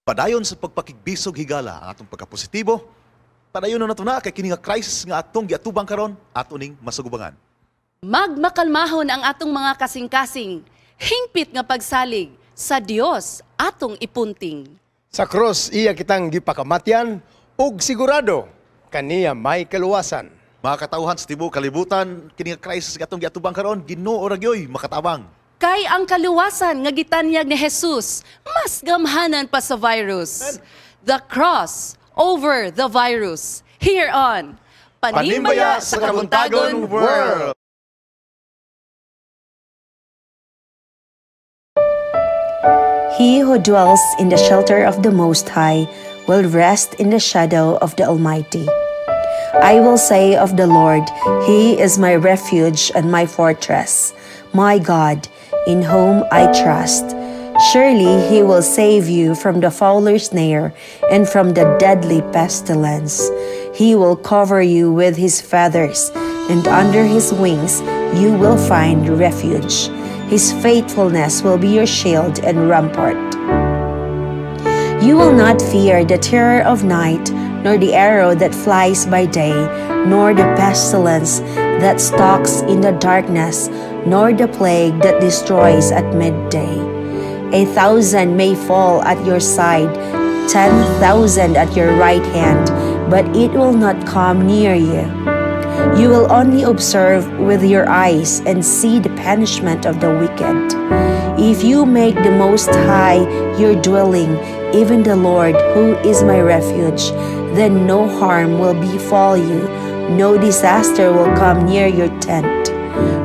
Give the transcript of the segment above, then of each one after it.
Padayon sa pagpakigbisog, higala ang atong pagkapositibo. Padayon na nato na kay kini nga crisis nga atong giatubang karon ato ning masugubangan. Magmakalmahon ang atong mga kasing-kasing, hingpit nga pagsalig sa Dios atong ipunting. Sa cross iya kitang gipakamatyan ug sigurado kaniya may kaluwasan. Mga katawhan sa tibuok kalibutan, kini nga crisis nga atong giatubang karon, Ginoo ra gyoy makatabang. Kay ang kaluwasan nga gitanyag ni Jesus mas gamhanan pa sa virus. The cross over the virus. Here on Panimbaya sa Kabuntagon World. He who dwells in the shelter of the Most High will rest in the shadow of the Almighty. I will say of the Lord, He is my refuge and my fortress, my God, in whom I trust. Surely He will save you from the fowler's snare and from the deadly pestilence. He will cover you with His feathers, and under His wings you will find refuge. His faithfulness will be your shield and rampart. You will not fear the terror of night, nor the arrow that flies by day, nor the pestilence that stalks in the darkness, nor the plague that destroys at midday. 1,000 may fall at your side, 10,000 at your right hand, but it will not come near you. You will only observe with your eyes and see the punishment of the wicked. If you make the Most High your dwelling, even the Lord, who is my refuge, then no harm will befall you, no disaster will come near your tent.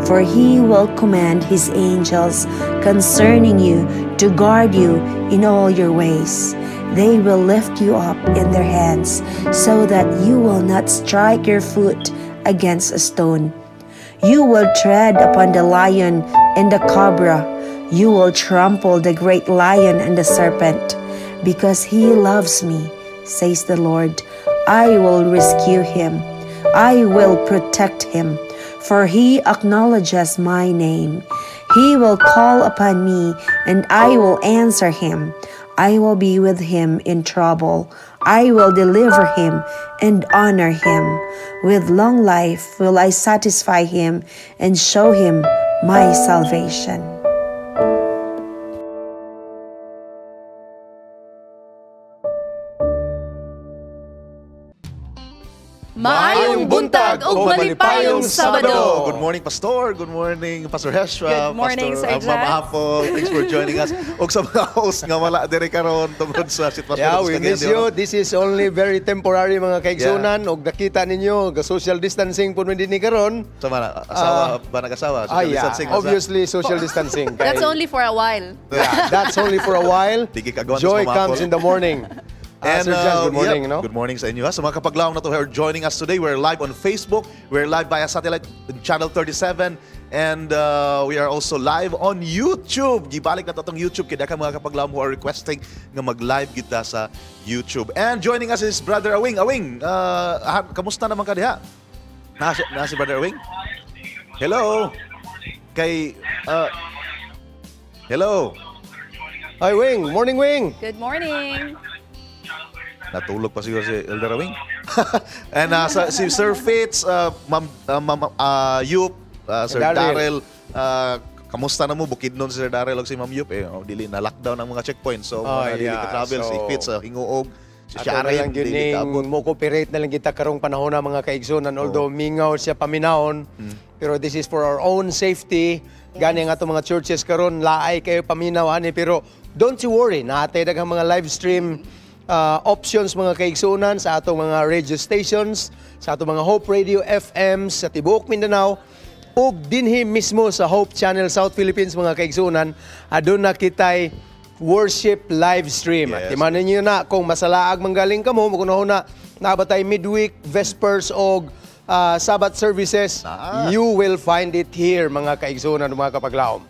For He will command His angels concerning you to guard you in all your ways. They will lift you up in their hands so that you will not strike your foot against a stone. You will tread upon the lion and the cobra. You will trample the great lion and the serpent. Because he loves me, says the Lord, I will rescue him. I will protect him, for he acknowledges my name. He will call upon me, and I will answer him. I will be with him in trouble. I will deliver him and honor him. With long life will I satisfy him and show him my salvation. Maayong buntag ug malipayong Sabado. Good morning, Pastor. Good morning, Pastor Heshwa. Good morning, Pastor, Sir Ma'am Jan. Apple. Thanks for joining us. Ug sa mga host nga wala diri karon tungod sa sitwasyon Yeah, sa we Cagayan miss de you. Oro. This is only very temporary, mga kaigsunan. Og nakita ninyo, ga social distancing po ni karon. Sa mga asawa, ba nag-asawa? Ah, Social yeah. distancing. Basta. Obviously, social distancing. That's only for a while. Yeah, that's only for a while. Di kagawan sa Joy mga comes Apple. in the morning. And, Sir Jan, good morning, yep, no? Good morning sa inyo, ha. Sa mga kapaglaom na to who are joining us today, we're live on Facebook, we're live via satellite channel 37, and we are also live on YouTube. Gibalik na to atong YouTube kay daghan mga kapaglaom who are requesting nga mag-live kita sa YouTube. And joining us is Brother Awing. Awing, kamusta naman ka diha? Na si Brother Awing? Hello. Kay hello. Hi, Wing. Morning, Wing. Good morning. Natulog pa siguro si Elder Awing. And si Sir Fitz, Ma'am, Yup, Sir Daryl. Daryl, kamusta na mo? Bukid nun si Sir Daryl og si Ma'am Yup. Eh, oh, dili na lockdown ang mga checkpoints. So, Oh, mga dili yeah. ka travel. Si So, Fitz, Hinguog, si Ato na Sharon, lang yun dili ning kaabot. mo cooperate na lang kita karong panahon na, mga kaigsunan, although mingaw siya paminawon, pero this is for our own safety. Gani nga atong mga churches karon laay kayo paminaw ani, pero don't you worry, naatay daghang mga live stream options, mga kaigsunan, sa atong mga radio stations, sa atong mga Hope Radio FM sa tibuok Mindanao ug dinhi mismo sa Hope Channel South Philippines, mga kaigsunan, aduna kitay worship live stream. Yes. Timanan niyo na kung masalaag manggaling kamo, mukunahon na nabatay midweek, vespers og Sabbath services, you will find it here, mga kaigsunan, mga kapaglaom.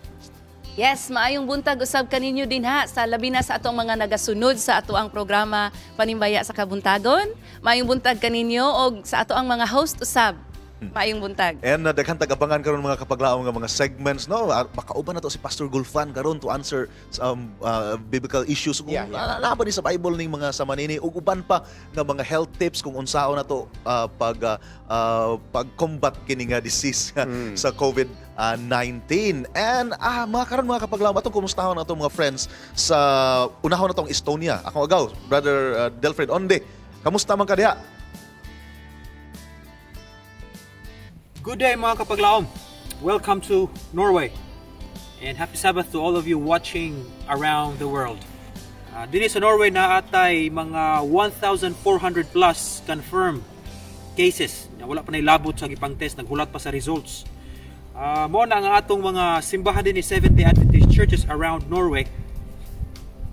Yes, maayong buntag usab kaninyo din ha sa labi na sa atong mga nagasunod sa ato ang programa Panimbaya sa Kabuntagon. Maayong buntag kaninyo og sa ato ang mga host usab. Maayong buntag. And daghan tag-abangan karon, mga kapaglaom, nga mga segments, no? Makauban na to si Pastor Gulfan karon to answer some biblical issues kung naa ba ni sa Bible ning mga sama nini ug uban pa nga mga health tips kung unsaon na to pag-combat kini nga disease sa COVID-19. And mga karon, mga kapaglaom, atong kumustahon atong mga friends sa unahon na tong Estonia. Akong agaw, Brother Delfred Onde. Kamusta man ka diha? Good day, mga kapaglaom. Welcome to Norway. And happy Sabbath to all of you watching around the world. Dinhi sa Norway naa tay mga 1,400 plus confirmed cases. Na wala pa nailabot sa gipang test, naghulat pa sa results. Mo na ang atong mga simbahan dinhi, Seventh-day Adventist churches around Norway.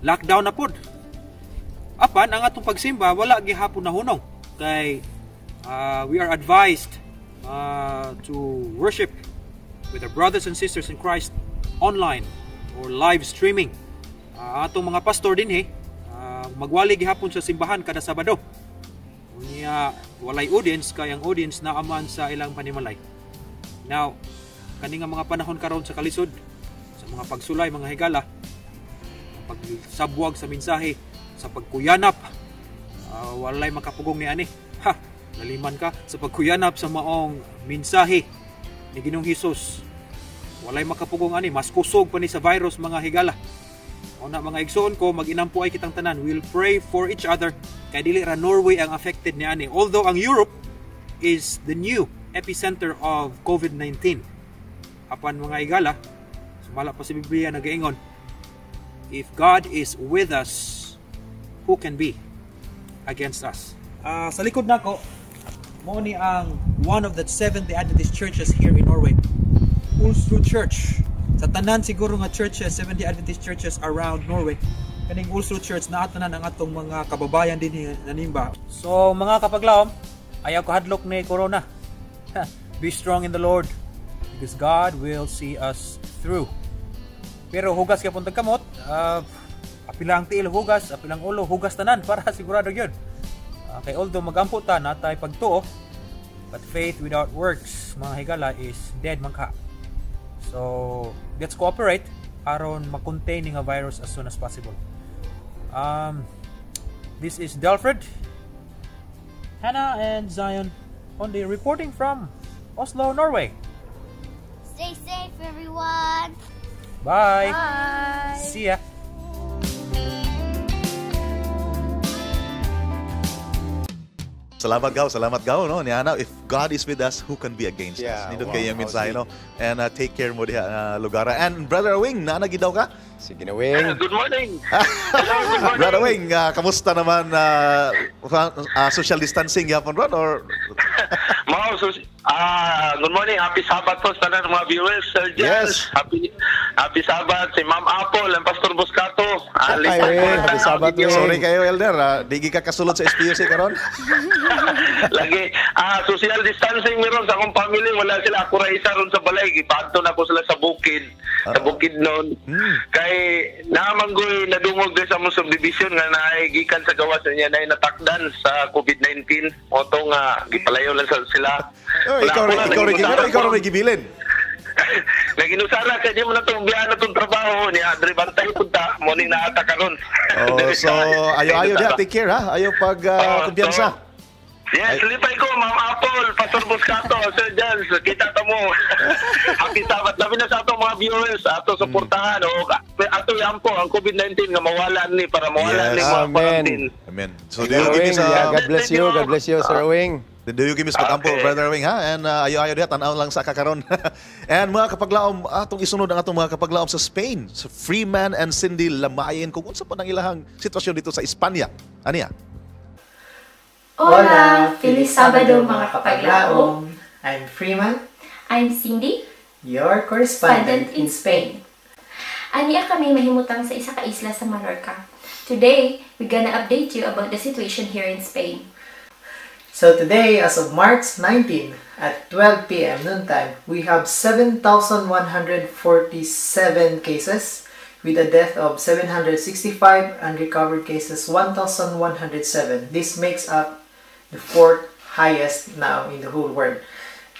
Lockdown na pod. Apan ang atong pagsimba wala gihapon nahunong kay we are advised to worship with our brothers and sisters in Christ online or live streaming. Atong mga pastor dinhi magwali gihapon sa simbahan kada Sabado. Unya walay audience kay ang audience naaman sa ilang panimalay. Now, kani nga mga panahon karon sa kalisod sa mga pagsulay, mga higala, pagsabwag sa mensahe, sa pagkuyanap, walay makapugong ni ani. Ha, laliman ka sa pagkuyanap sa maong mensahe ni Ginoong Hesus. Walay makapugong ani, mas kusog pa ni sa virus, mga higala. Una, mga igsoon ko, mag-inampo ay kitang tanan. We'll pray for each other kay dili ra Norway ang affected ni ani. Although ang Europe is the new epicenter of COVID-19. Apan, mga higala, sumala pa sa Biblia nagaingon, if God is with us, who can be against us? Sa likod nako, mo ni ang one of the Seventh-day Adventist churches here in Norway. Ulsrud Church. Sa tanan siguro nga churches, Seventh-day Adventist churches around Norway, kaning Ulsrud Church naa tanan ang atong mga kababayan din nanimba. So mga kapaglaom, ayaw kahadlok ni corona. Be strong in the Lord because God will see us through. Pero hugas ka puntag kamot, apila ang tiil hugas, apila ang ulo, hugas tanan para sigurado gyud. Kay although magampo ta natay pagtuo, but faith without works, mga higala, is dead man ka. So, let's cooperate aron ma-contain nga virus as soon as possible. This is Delfred, Hannah and Zion on the reporting from Oslo, Norway. Stay safe, everyone. Bye. Bye. See ya. Salamat gaw, salamat gaw, no? Ni Ana, if God is with us, who can be against us? Nindot kay iyang How mensahe, sweet. No? And take care mo diha lugara. And Brother Wing, naa na gid daw ka? Sige na, Wing. Good morning. Hello, good morning. Brother Wing, kamusta naman social distancing gyapon ron or Mao, so, good morning. Happy Sabbath po sa tanan mga viewers. Sir Jens. Yes. Happy Sabbath si Ma'am Apple and Pastor Buscato. Ay, Wing. Happy Sabbath, Wing. Sorry kayo, Elder, di ka kasulod sa SPUC karon? Lagi, social distancing meron sa akong family. Wala sila. Ako ra isa ron sa balay. Gipadto na ko sila sa bukid. Sa bukid noon. Kay naamanggoy nadungog din sa among subdivision nga naay gikan sa gawas niya naay natakdan sa COVID-19. Oto nga gipalayo lang sa sila. Oh, Wala ikaw ko na, ikaw ikaw ra may gibilin. Naginusara kay di mo na itong biyahan na itong trabaho ni Andre Bantay punta mo ning naata karon. Oh, so ayo ayo diha, take care ha. Ayo pag kumpiyansa. Yes, lipay ko, Ma'am Apple, Pastor Buscato, Sir Jans, kita ta mo. Happy Sabbath. Labi na sa ato mga viewers, ato suportahan o ato yampo ang COVID-19 nga mawala ni para mawala Yes. ni mga Amen. quarantine. Amen. So do you Sir give me Wing, sa yeah, God bless you. God bless you, Sir Wing. Do you give me sa pag-ampo, Brother Wing, ha? And ayo ayo diha, tan-aw lang sa kakaron. And mga kapaglaom, atong isunod ang atong mga kapaglaom sa Spain, sa Freeman and Cindy Lamayin, kung unsa pa nang ilahang sitwasyon dito sa Espanya. Aniya? Hola! Feliz Sabado, mga kapaglaom! I'm Freeman, I'm Cindy, your correspondent in Spain. Ania kami mahimutang sa isa ka isla sa Mallorca. Today, we're gonna update you about the situation here in Spain. So today, as of March 19 at 12 p.m. noontime, we have 7,147 cases with a death of 765 and recovered cases 1,107. This makes up the fourth highest now in the whole world.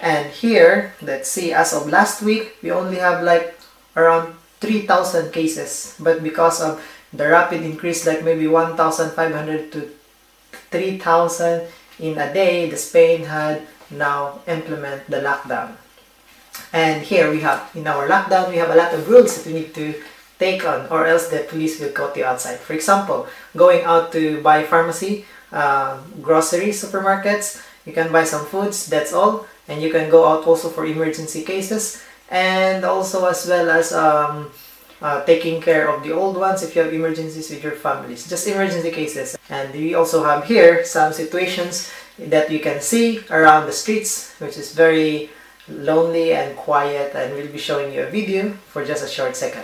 And here, let's see, as of last week, we only have like around 3,000 cases. But because of the rapid increase, like maybe 1,500 to 3,000 in a day, the Spain had now implement the lockdown. And here we have, in our lockdown, we have a lot of rules that we need to take on, or else the police will caught you outside. For example, going out to buy pharmacy, grocery, supermarkets, you can buy some foods, that's all. And you can go out also for emergency cases, and also as well as taking care of the old ones if you have emergencies with your families, just emergency cases. And we also have here some situations that you can see around the streets, which is very lonely and quiet, and we'll be showing you a video for just a short second.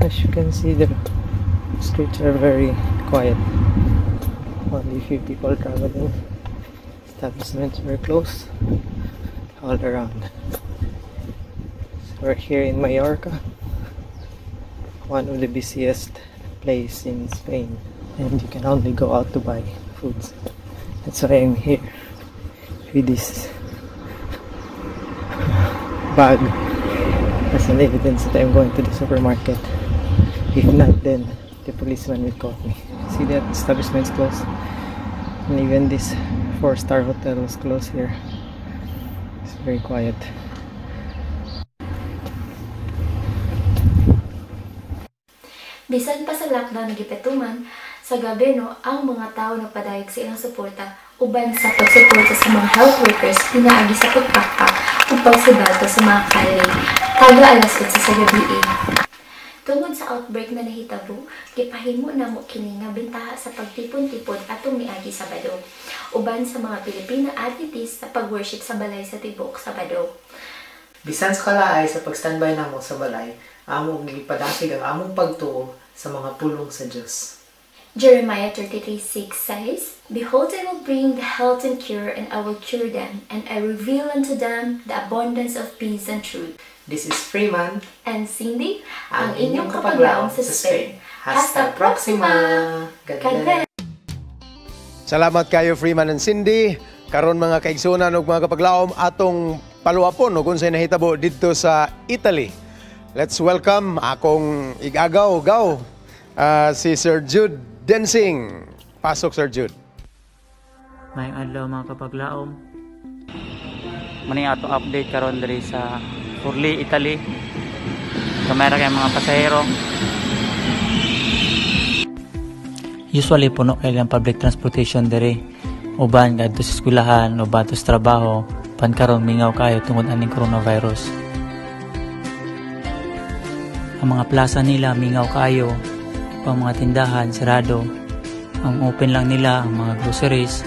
As you can see, the streets are very quiet. Only few people traveling. Establishments are closed all around. So we're here in Mallorca, one of the busiest place in Spain, and you can only go out to buy foods. That's why I'm here with this bag as an evidence that I'm going to the supermarket. If not, then the policeman will caught me. See that establishment's closed, and even this 4-star hotel was closed here. It's very quiet. Bisan pa sa lockdown nga gipatuman sa gobyerno, ang mga tawo nagpadayag sa ilang suporta uban sa pagsuporta sa mga health workers pinaagi sa pagpakpak ug pagsibato sa mga kalye taga alas 8 sa gabi. Tungod sa outbreak na nahitabo, gipahimo namo kini nga bintaha sa pagtipon-tipon atong miagi Sabado, uban sa mga Pilipina Adventist sa pag-worship sa balay sa tibuok Sabado. Bisan sa kalaay sa pag-standby namo sa balay, among gipadasig ang among pagtuo sa mga pulong sa Dios. Jeremiah 33:6 says, "Behold, I will bring the health and cure, and I will cure them, and I reveal unto them the abundance of peace and truth." This is Freeman and Cindy, ang inyong kapaglaom sa Spain. Hasta próxima! God bless! Salamat kayo, Freeman and Cindy. Karon mga kaigsunan ug mga kapaglaom, atong paluapon og unsay nahitabo didto sa Italy. Let's welcome akong igagaw gaw, si Sir Jude Densing. Pasok, Sir Jude. Maayong adlaw mga kapaglaom. Mani ato update karon diri sa Forlì, Italy. Kamera kay mga pasahero. Usually puno kay ang public transportation diri. Uban ngadto sa eskwelahan, uban sa trabaho, pan karon mingaw kayo tungod aning coronavirus. Ang mga plaza nila mingaw kayo, ang mga tindahan sarado. Ang open lang nila ang mga groceries,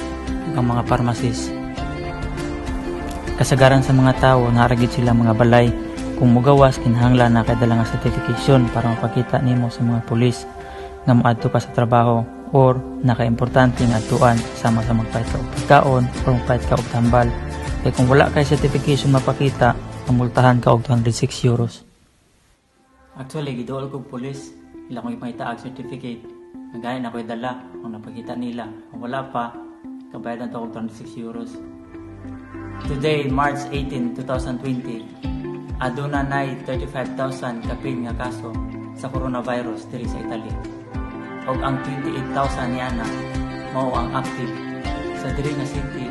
ang mga pharmacies. Kasagaran sa mga tao, naragid sila mga balay. Kung mugawas, kinahanglan na kay dala nga certification para mapakita nimo sa mga pulis nga moadto ka sa trabaho or nakaimportante nga adtuan sama sa magpahit ka og pagkaon or magpahit ka og tambal. Kay kung wala kay certification mapakita, mamultahan ka og 206 euros. Actually, giduol kog pulis, ila kong ipangita ang certificate. Nagaya na ko'y dala kung napakita nila. Kung wala pa, kabayad na to og 206 euros. Today, March 18, 2020, aduna nay 35,000 kapin nga kaso sa coronavirus diri sa Italy. Og ang 28,000 niana mao ang active sa diri nga city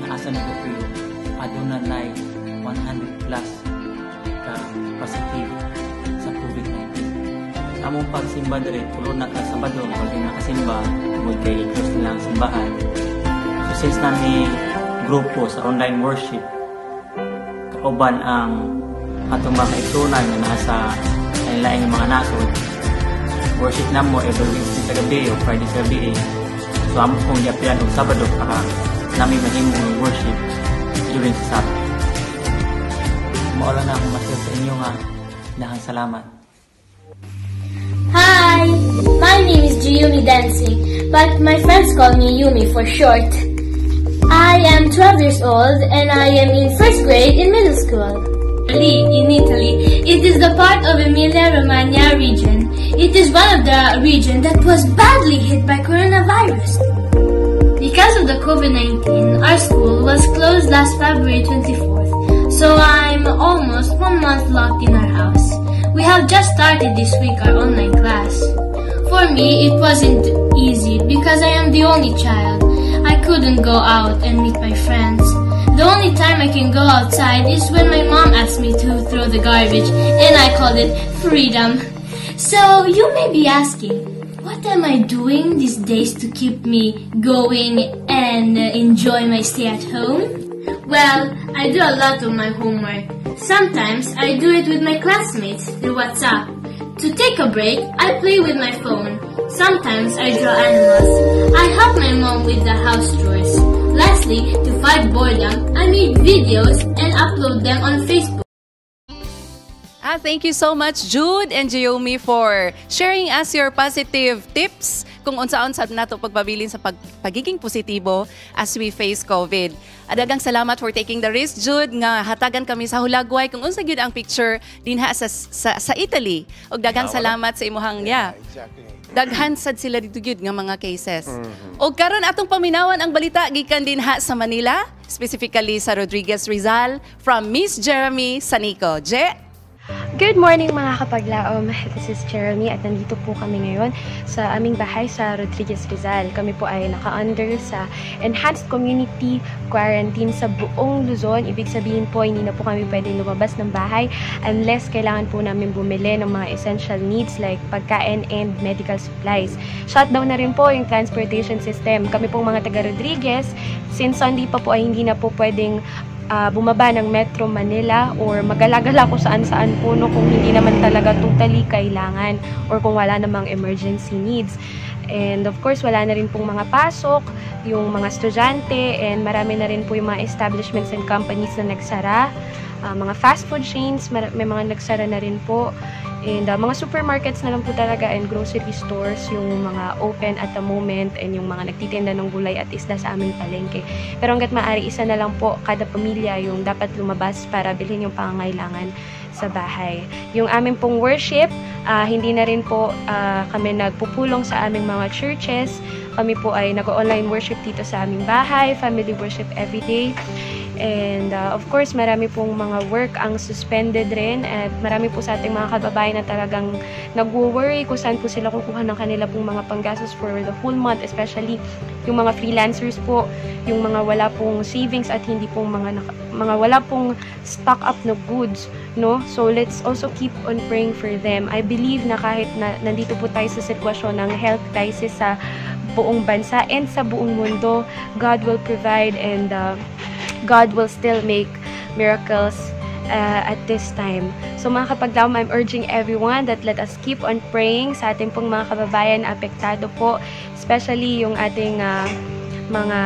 nga asa nagapuyo, aduna nay 100 plus ka positive sa COVID-19. Sa among pagsimba diri, tulo na ka Sabado pag di nakasimba tungod kay i-close nila ang simbahan. So since nami grupo sa online worship, kauban ang atong mga kaigsunan nga naa sa lain-laing mga nasod, worship namo every Wednesday sa gabi o Friday sa gabi. So amo kong giapilan og Sabado para nami mahimong worship during sa Sabbath. Mao lang na akong ma-share sa inyo nga. Dahang salamat. Hi! My name is Yumi Dancing, but my friends call me Yumi for short. I am 12 years old and I am in first grade in middle school. In Italy, it is the part of Emilia-Romagna region. It is one of the regions that was badly hit by coronavirus. The Because of the COVID-19, our school was closed last February 24th, so I'm almost one month locked in our house. We have just started this week our online class. For me, it wasn't easy because I am the only child. I couldn't go out and meet my friends. The only time I can go outside is when my mom asks me to throw the garbage, and I call it freedom. So you may be asking, what am I doing these days to keep me going and enjoy my stay at home? Well, I do a lot of my homework. Sometimes I do it with my classmates through WhatsApp. To take a break, I play with my phone. Sometimes I draw animals. I help my mom with the house chores. Lastly, to fight boredom, I make videos and upload them on Facebook. Ah, thank you so much, Jude and Giomi, for sharing us your positive tips kung unsaon sa nato pagpabilin sa pagiging positibo as we face COVID. Daghang salamat for taking the risk, Jude, nga hatagan kami sa hulagway kung unsa gyud ang picture dinha sa Italy. Ug daghang salamat sa imuhang, yeah. Daghan sad sila dito gyud nga mga cases. Og karon atong paminawan ang balita gikan dinha sa Manila, specifically sa Rodriguez, Rizal, from Miss Jeremy Sanico. Je? Good morning, mga kapaglaom. This is Jeremy at nandito po kami ngayon sa aming bahay sa Rodriguez, Rizal. Kami po ay naka-under sa Enhanced Community Quarantine sa buong Luzon. Ibig sabihin po, hindi na po kami pwedeng lumabas ng bahay unless kailangan po namin bumili ng mga essential needs like pagkain and medical supplies. Shutdown na rin po yung transportation system. Kami pong mga taga Rodriguez, since Sunday pa po ay hindi na po pwedeng bumaba ng Metro Manila or magala-gala kung saan-saan po, no, kung hindi naman talaga totally kailangan or kung wala namang emergency needs. And of course, wala na rin pong mga pasok yung mga estudyante and marami na rin po yung mga establishments and companies na nagsara. Mga fast food chains, may mga nagsara na rin po. And mga supermarkets na lang po talaga and grocery stores yung mga open at the moment and yung mga nagtitinda ng gulay at isda sa aming palengke. Pero hangga't maaari, isa na lang po kada pamilya yung dapat lumabas para bilhin yung pangangailangan sa bahay. Yung aming pong worship, hindi na rin po kami nagpupulong sa aming mga churches. Kami po ay nag-online worship dito sa aming bahay, family worship everyday. And of course, marami pong mga work ang suspended rin at marami po sa ating mga kababayan na talagang nagwo-worry kung saan po sila kukuha ng kanila pong mga panggastos for the whole month, especially yung mga freelancers po, yung mga wala pong savings at hindi pong mga wala pong stock up na goods, no? So let's also keep on praying for them. I believe na kahit na nandito po tayo sa sitwasyon ng health crisis sa buong bansa and sa buong mundo, God will provide and God will still make miracles at this time. So mga kapaglaom, I'm urging everyone that let us keep on praying sa ating pong mga kababayan na apektado po, especially yung ating mga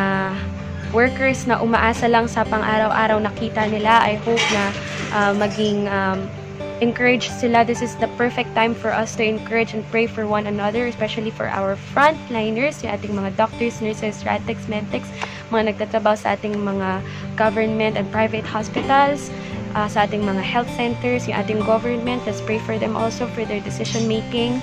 workers na umaasa lang sa pang-araw-araw na kita nila. I hope na maging encourage sila. This is the perfect time for us to encourage and pray for one another, especially for our frontliners, yung ating mga doctors, nurses, radtechs, medtechs, mga nagtatrabaho sa ating mga government and private hospitals, sa ating mga health centers, yung ating government. Let's pray for them also for their decision making,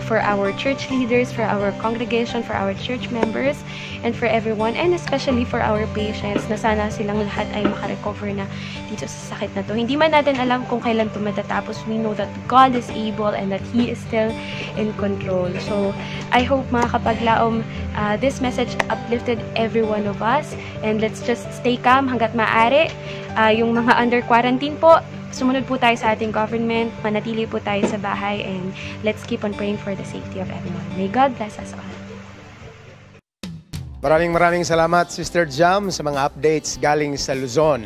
for our church leaders, for our congregation, for our church members, and for everyone, and especially for our patients na sana silang lahat ay makarecover na dito sa sakit na to. Hindi man natin alam kung kailan to matatapos, we know that God is able and that He is still in control. So, I hope, mga kapaglaom, this message uplifted every one of us, and let's just stay calm hanggat maaari. Yung mga under quarantine po, sumunod po tayo sa ating government, manatili po tayo sa bahay, and let's keep on praying for the safety of everyone. May God bless us all. Maraming maraming salamat, Sister Jam, sa mga updates galing sa Luzon.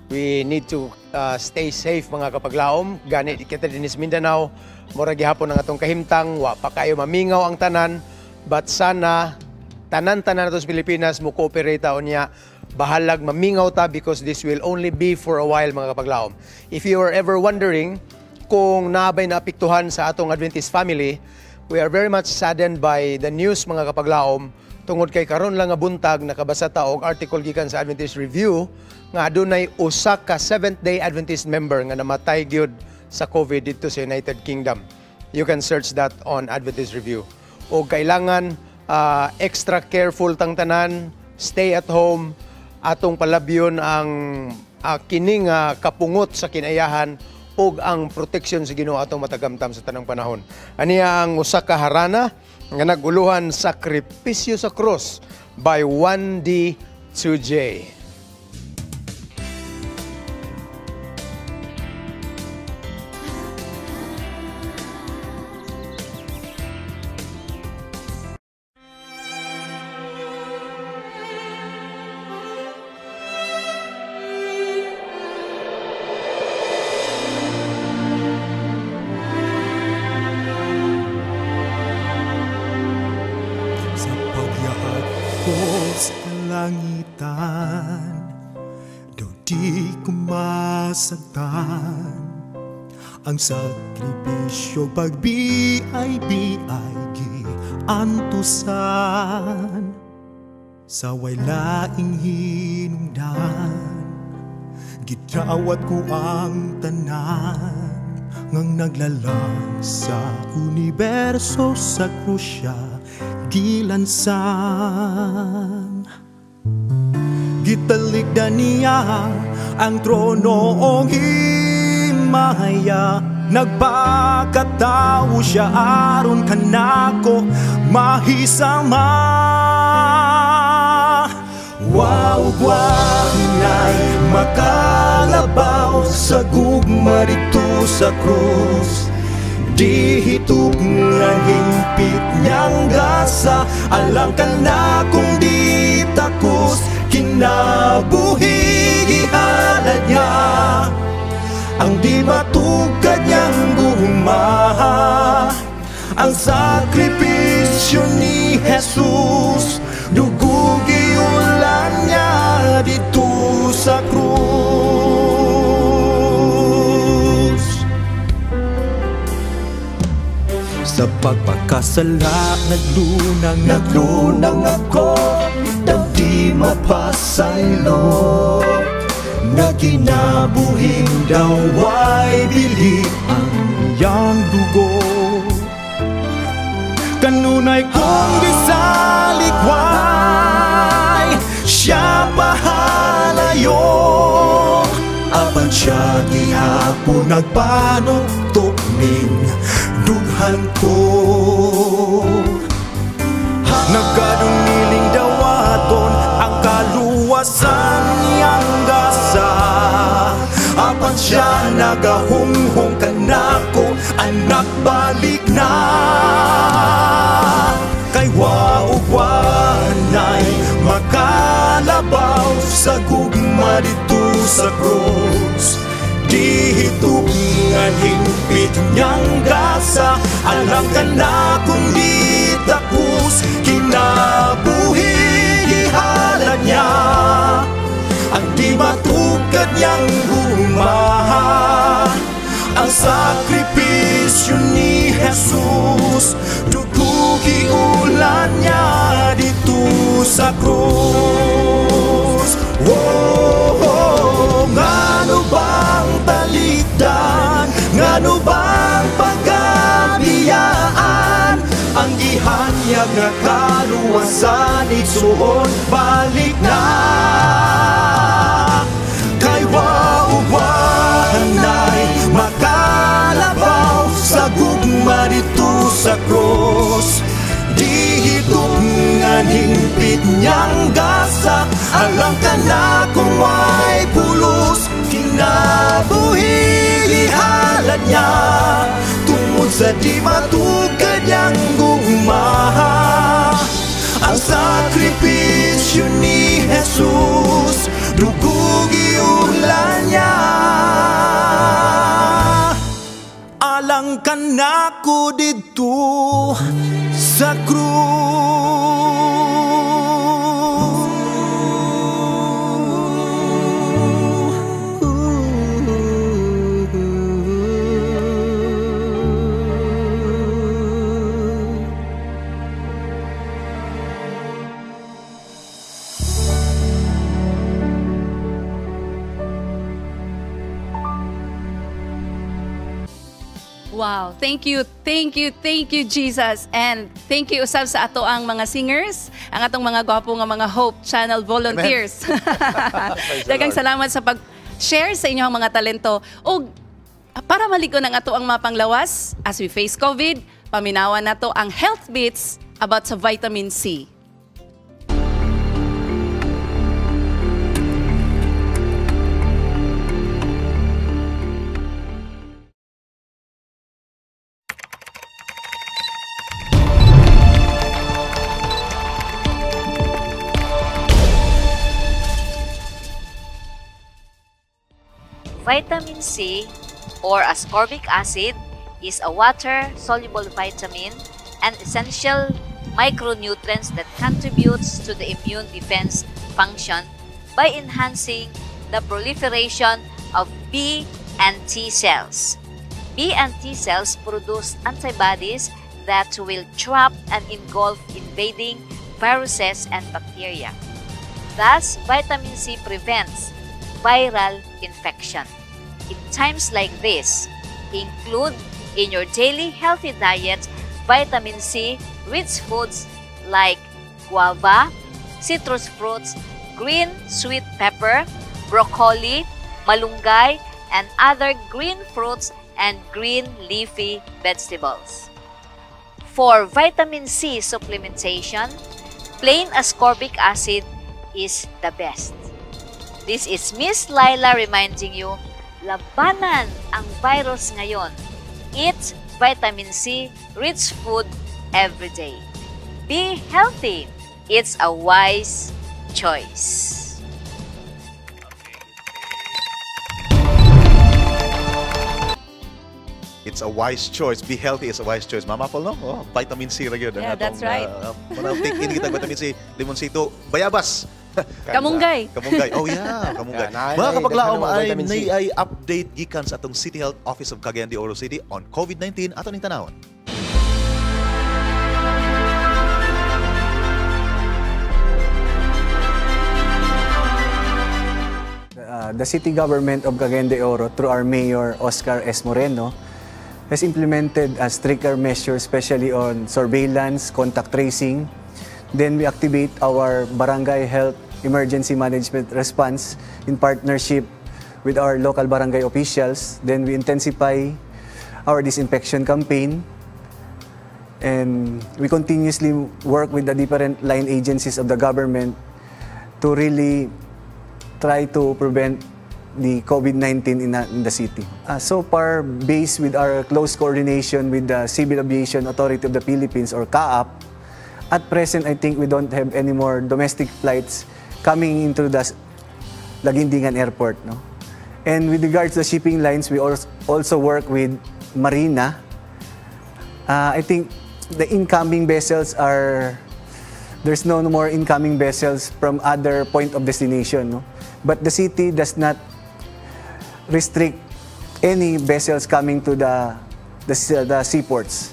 We need to stay safe, mga kapaglaom. Gani kita dinhi sa Mindanao, mura gihapon ang atong kahimtang, wa pa kayo mamingaw ang tanan, but sana tanan-tanan nato sa Pilipinas mo cooperate ta unya, bahalag mamingaw ta, because this will only be for a while, mga kapaglaom. If you are ever wondering kung naa bay naapektuhan sa atong Adventist family, we are very much saddened by the news, mga kapaglaom, tungod kay karon lang nga buntag nakabasa ta og article gikan sa Adventist Review nga adunay usa ka Seventh-day Adventist member nga namatay gyud sa COVID dito sa United Kingdom. You can search that on Adventist Review. O kailangan extra careful tang tanan. Stay at home. Atong palabyon ang kining kapungot sa kinayahan ug ang protection sa Ginoo atong matagamtam sa tanang panahon. Aniya ang usa ka harana nga naguluhan Sakripisyo sa Krus by 1D 2J. Ang sakripisyo pagbiay-biay giantusan sa way laing hinungdan, gidawat ko ang tanan ngang naglalang sa universo sa krusya gilansan. Gitalikdan niya ang trono ong himaya, nagpakatao siya aron kanako mahisama. Waugwanay makalabaw sa gugma dito sa krus, dihitug nga hingpit niyang gasa, alang ka na kung di takos, kinabuhi gihalad niya ang di matukad niyang gugma. Ang sakripisyo ni Jesus, dugo giulan niya dito sa krus. Sa pagpakasala naglunang ako, di mapasaylo, na kinabuhing daway bili ang iyang dugo. Kanunay kong gisalikway, siya pahalayo, apan siya gihapon nagpanuktok ning dughan ko. Nagkaduniling dawaton ang kaluwasan niyang gasa, apan siya nagahunghong kanako, anak balik na. Kay waugwanay makalabaw sa gugma dito sa krus, dihitungan hingpit niyang gasa, alam ka na kung di takos, kinabuhi gihalad niya ang di matukad niyang gugma. Ang sakripisyo ni Jesus, dugo giulan niya dito sa krus. Oh, oh, ngano bang talikdan, ngano bang pagkabiyaan, ang gihanyag nga kaluwasan igsuon balik na. Kay waugwanay makalabaw sa gugma dito sa krus, dihitungan hingpit niyang gasa, alam ka na kung may pulos, kinabuhi gihalad niya tungod sa di matukad niyang gugma. Ang sakripisyo ni Jesus, dugo giulan niya, alang kanako didto sa krus. Wow. Thank you, thank you, thank you, Jesus. And thank you usab sa ato ang mga singers, ang atong mga gwapo nga mga Hope Channel volunteers. Daghang salamat sa pag-share sa inyong mga talento. Og para malig-on ang ato ang mapanglawas as we face COVID, paminawan nato ang health bits about sa vitamin C. Vitamin C, or ascorbic acid, is a water-soluble vitamin and essential micronutrients that contributes to the immune defense function by enhancing the proliferation of B and T cells. B and T cells produce antibodies that will trap and engulf invading viruses and bacteria. Thus, vitamin C prevents viral infection. In times like this, include in your daily healthy diet vitamin C rich foods like guava, citrus fruits, green sweet pepper, broccoli, malunggay, and other green fruits and green leafy vegetables. For vitamin C supplementation, plain ascorbic acid is the best. This is Miss Laila reminding you, labanan ang virus ngayon. Eat vitamin C rich food every day. Be healthy. It's a wise choice. It's a wise choice. Be healthy is a wise choice. Mama Paul, no? Oh, vitamin C ra gyud. Yeah, that's right. Take in kita vitamin C, limonsito, bayabas. Kamunggay. Kamunggay. Oh yeah, kamunggay. Yeah, mga kapaglaom ay vitamin C. nay ay update gikan sa atong City Health Office of Cagayan de Oro City on COVID-19 ato ning tanawon. The city government of Cagayan de Oro, through our mayor, Oscar S. Moreno, has implemented a stricter measure, especially on surveillance, contact tracing. Then we activate our barangay health emergency management response in partnership with our local barangay officials. Then we intensify our disinfection campaign. And we continuously work with the different line agencies of the government to really try to prevent the COVID-19 in the city. So far, based with our close coordination with the Civil Aviation Authority of the Philippines, or CAAP, at present, I think we don't have any more domestic flights coming into the Laguindingan Airport. No? And with regards to the shipping lines, we also work with Marina. I think the incoming vessels are, there's no more incoming vessels from other point of destination. No? But the city does not restrict any vessels coming to the seaports,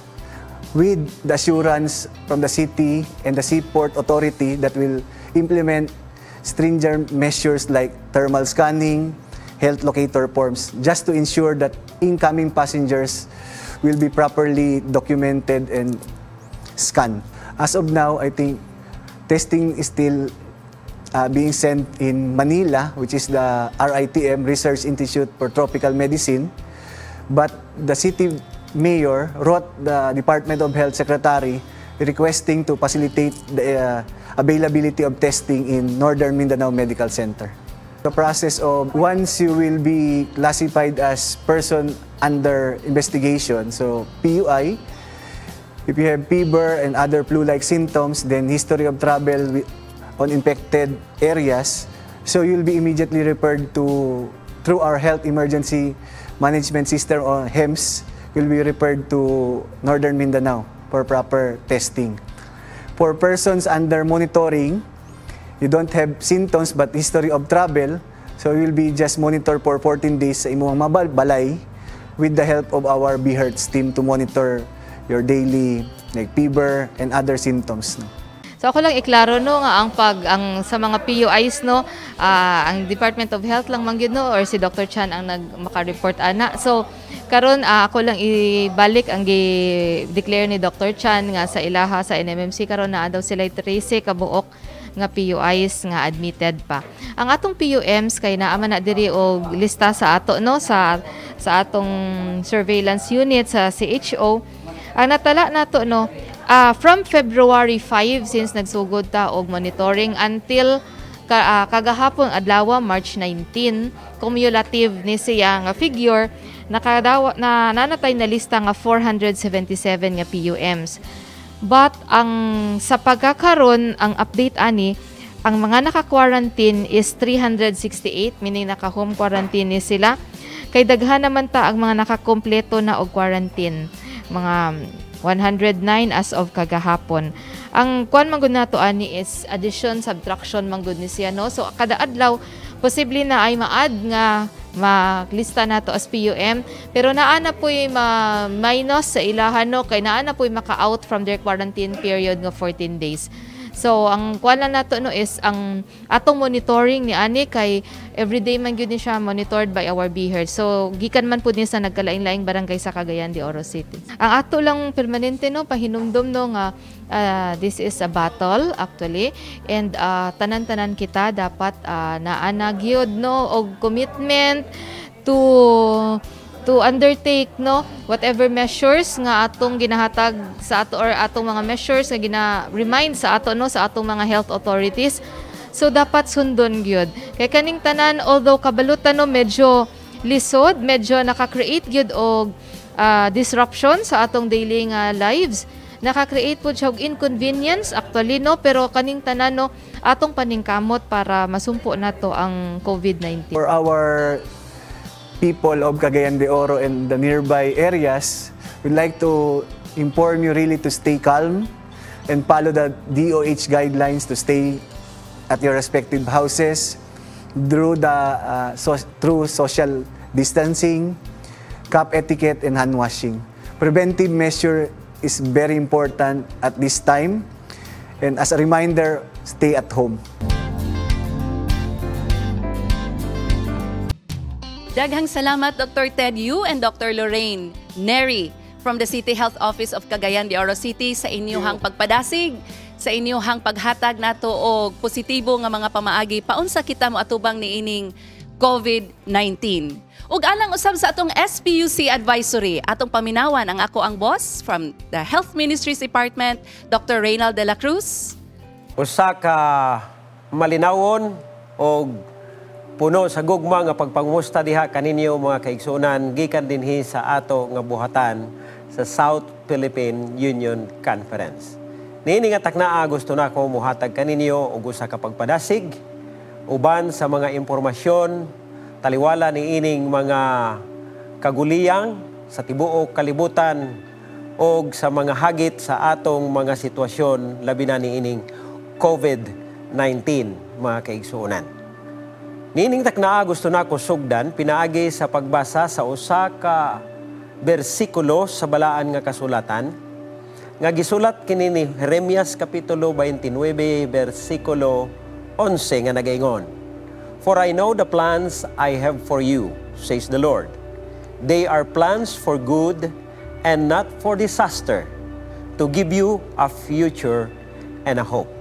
with the assurance from the city and the seaport authority that will implement stringent measures like thermal scanning, health locator forms, just to ensure that incoming passengers will be properly documented and scanned. As of now, I think testing is still being sent in Manila, which is the RITM, Research Institute for Tropical Medicine. But the city mayor wrote the Department of Health Secretary requesting to facilitate the availability of testing in Northern Mindanao Medical Center. The process of once you will be classified as person under investigation, so PUI, if you have fever and other flu-like symptoms, then history of travel on infected areas, so you'll be immediately referred to, through our Health Emergency Management System or HEMS, you'll be referred to Northern Mindanao for proper testing. For persons under monitoring, you don't have symptoms but history of travel, so you'll be just monitored for 14 days sa imong balay with the help of our BHERTS team to monitor your daily like fever and other symptoms. No? So ako lang iklaro no nga ang pag ang sa mga PUIs no ang Department of Health lang man gyud no or si Dr. Chan ang nag maka-report ana. So Karon ako lang ibalik ang gi-declare ni Dr. Chan nga sa ilaha sa NMMC karon naa daw sila 13 ka buok nga PUIs nga admitted pa. Ang atong PUMs kay naa man na diri og lista sa ato, no, sa atong surveillance unit sa CHO. Ang natala nato, no, from February 5, since nagsugod ta og monitoring, until kagahapon adlaw, March 19, cumulative ni siya nga figure, nakadawa na nanatay na lista nga 477 nga PUMs. But ang sa pagkakaron, ang update ani, ang mga naka-quarantine is 368, meaning naka-home quarantine ni sila. Kay daghan naman ta ang mga nakakompleto na og quarantine. Mga 109 as of kagahapon. Ang kuan man gud nato ani is addition subtraction man gud ni siya, no. So kada adlaw posible na ay ma-add nga maglista nato as PUM, pero naa na po'y ma minus sa ilahan, no, kay naa na po'y maka-out from their quarantine period nga 14 days. So ang kuan lang nato, no, is ang atong monitoring ni ani kay everyday man gyud ni siya monitored by our BHER. So gikan man pud ni sa nagkalain-laing barangay sa Cagayan de Oro City. Ang ato lang permanente, no, pahinumdom, no, nga this is a battle actually, and tanan-tanan kita dapat naa na gyud, no, og commitment to undertake, no, whatever measures nga atong ginahatag sa ato or atong mga measures nga gina-remind sa ato, no, sa atong mga health authorities. So dapat sundon gyud. Kay kaning tanan, although kabalutan, no, medyo lisod, medyo naka-create gyud og disruption sa atong daily nga lives. Naka-create po siya og inconvenience actually, no, pero kaning tanan, no, atong paningkamot para masumpo nato ang COVID-19. For our people of Cagayan de Oro and the nearby areas, we'd like to inform you really to stay calm and follow the DOH guidelines to stay at your respective houses through social distancing, cup etiquette, and hand washing. Preventive measure is very important at this time. And as a reminder, stay at home. Daghang salamat, Dr. Ted Yu and Dr. Lorraine Neri from the City Health Office of Cagayan de Oro City sa inyuhang pagpadasig, sa inyuhang paghatag nato og positibo nga mga pamaagi paunsa kita moatubang niining COVID-19. Ug alang usab sa atong SPUC advisory, atong paminawan ang ako ang boss from the Health Ministries Department, Dr. Reynald de la Cruz. Usa ka malinawon og puno sa gugma nga pagpangusta diha kaninyo mga kaigsuonan gikan dinhi sa ato nga buhatan sa South Philippine Union Conference. Niini nga taknaa gusto nako muhatag kaninyo og usa ka pagpadasig uban sa mga impormasyon taliwala niining mga kaguliyang sa tibuok kalibutan og sa mga hagit sa atong mga sitwasyon labi na niining COVID-19 mga kaigsuonan. Niining taknaa gusto nako sugdan pinaagi sa pagbasa sa usa ka bersikulo sa balaan nga kasulatan nga gisulat kini ni Jeremias kapitulo 29 bersikulo 11 nga nagaingon, "For I know the plans I have for you, says the Lord. They are plans for good and not for disaster, to give you a future and a hope."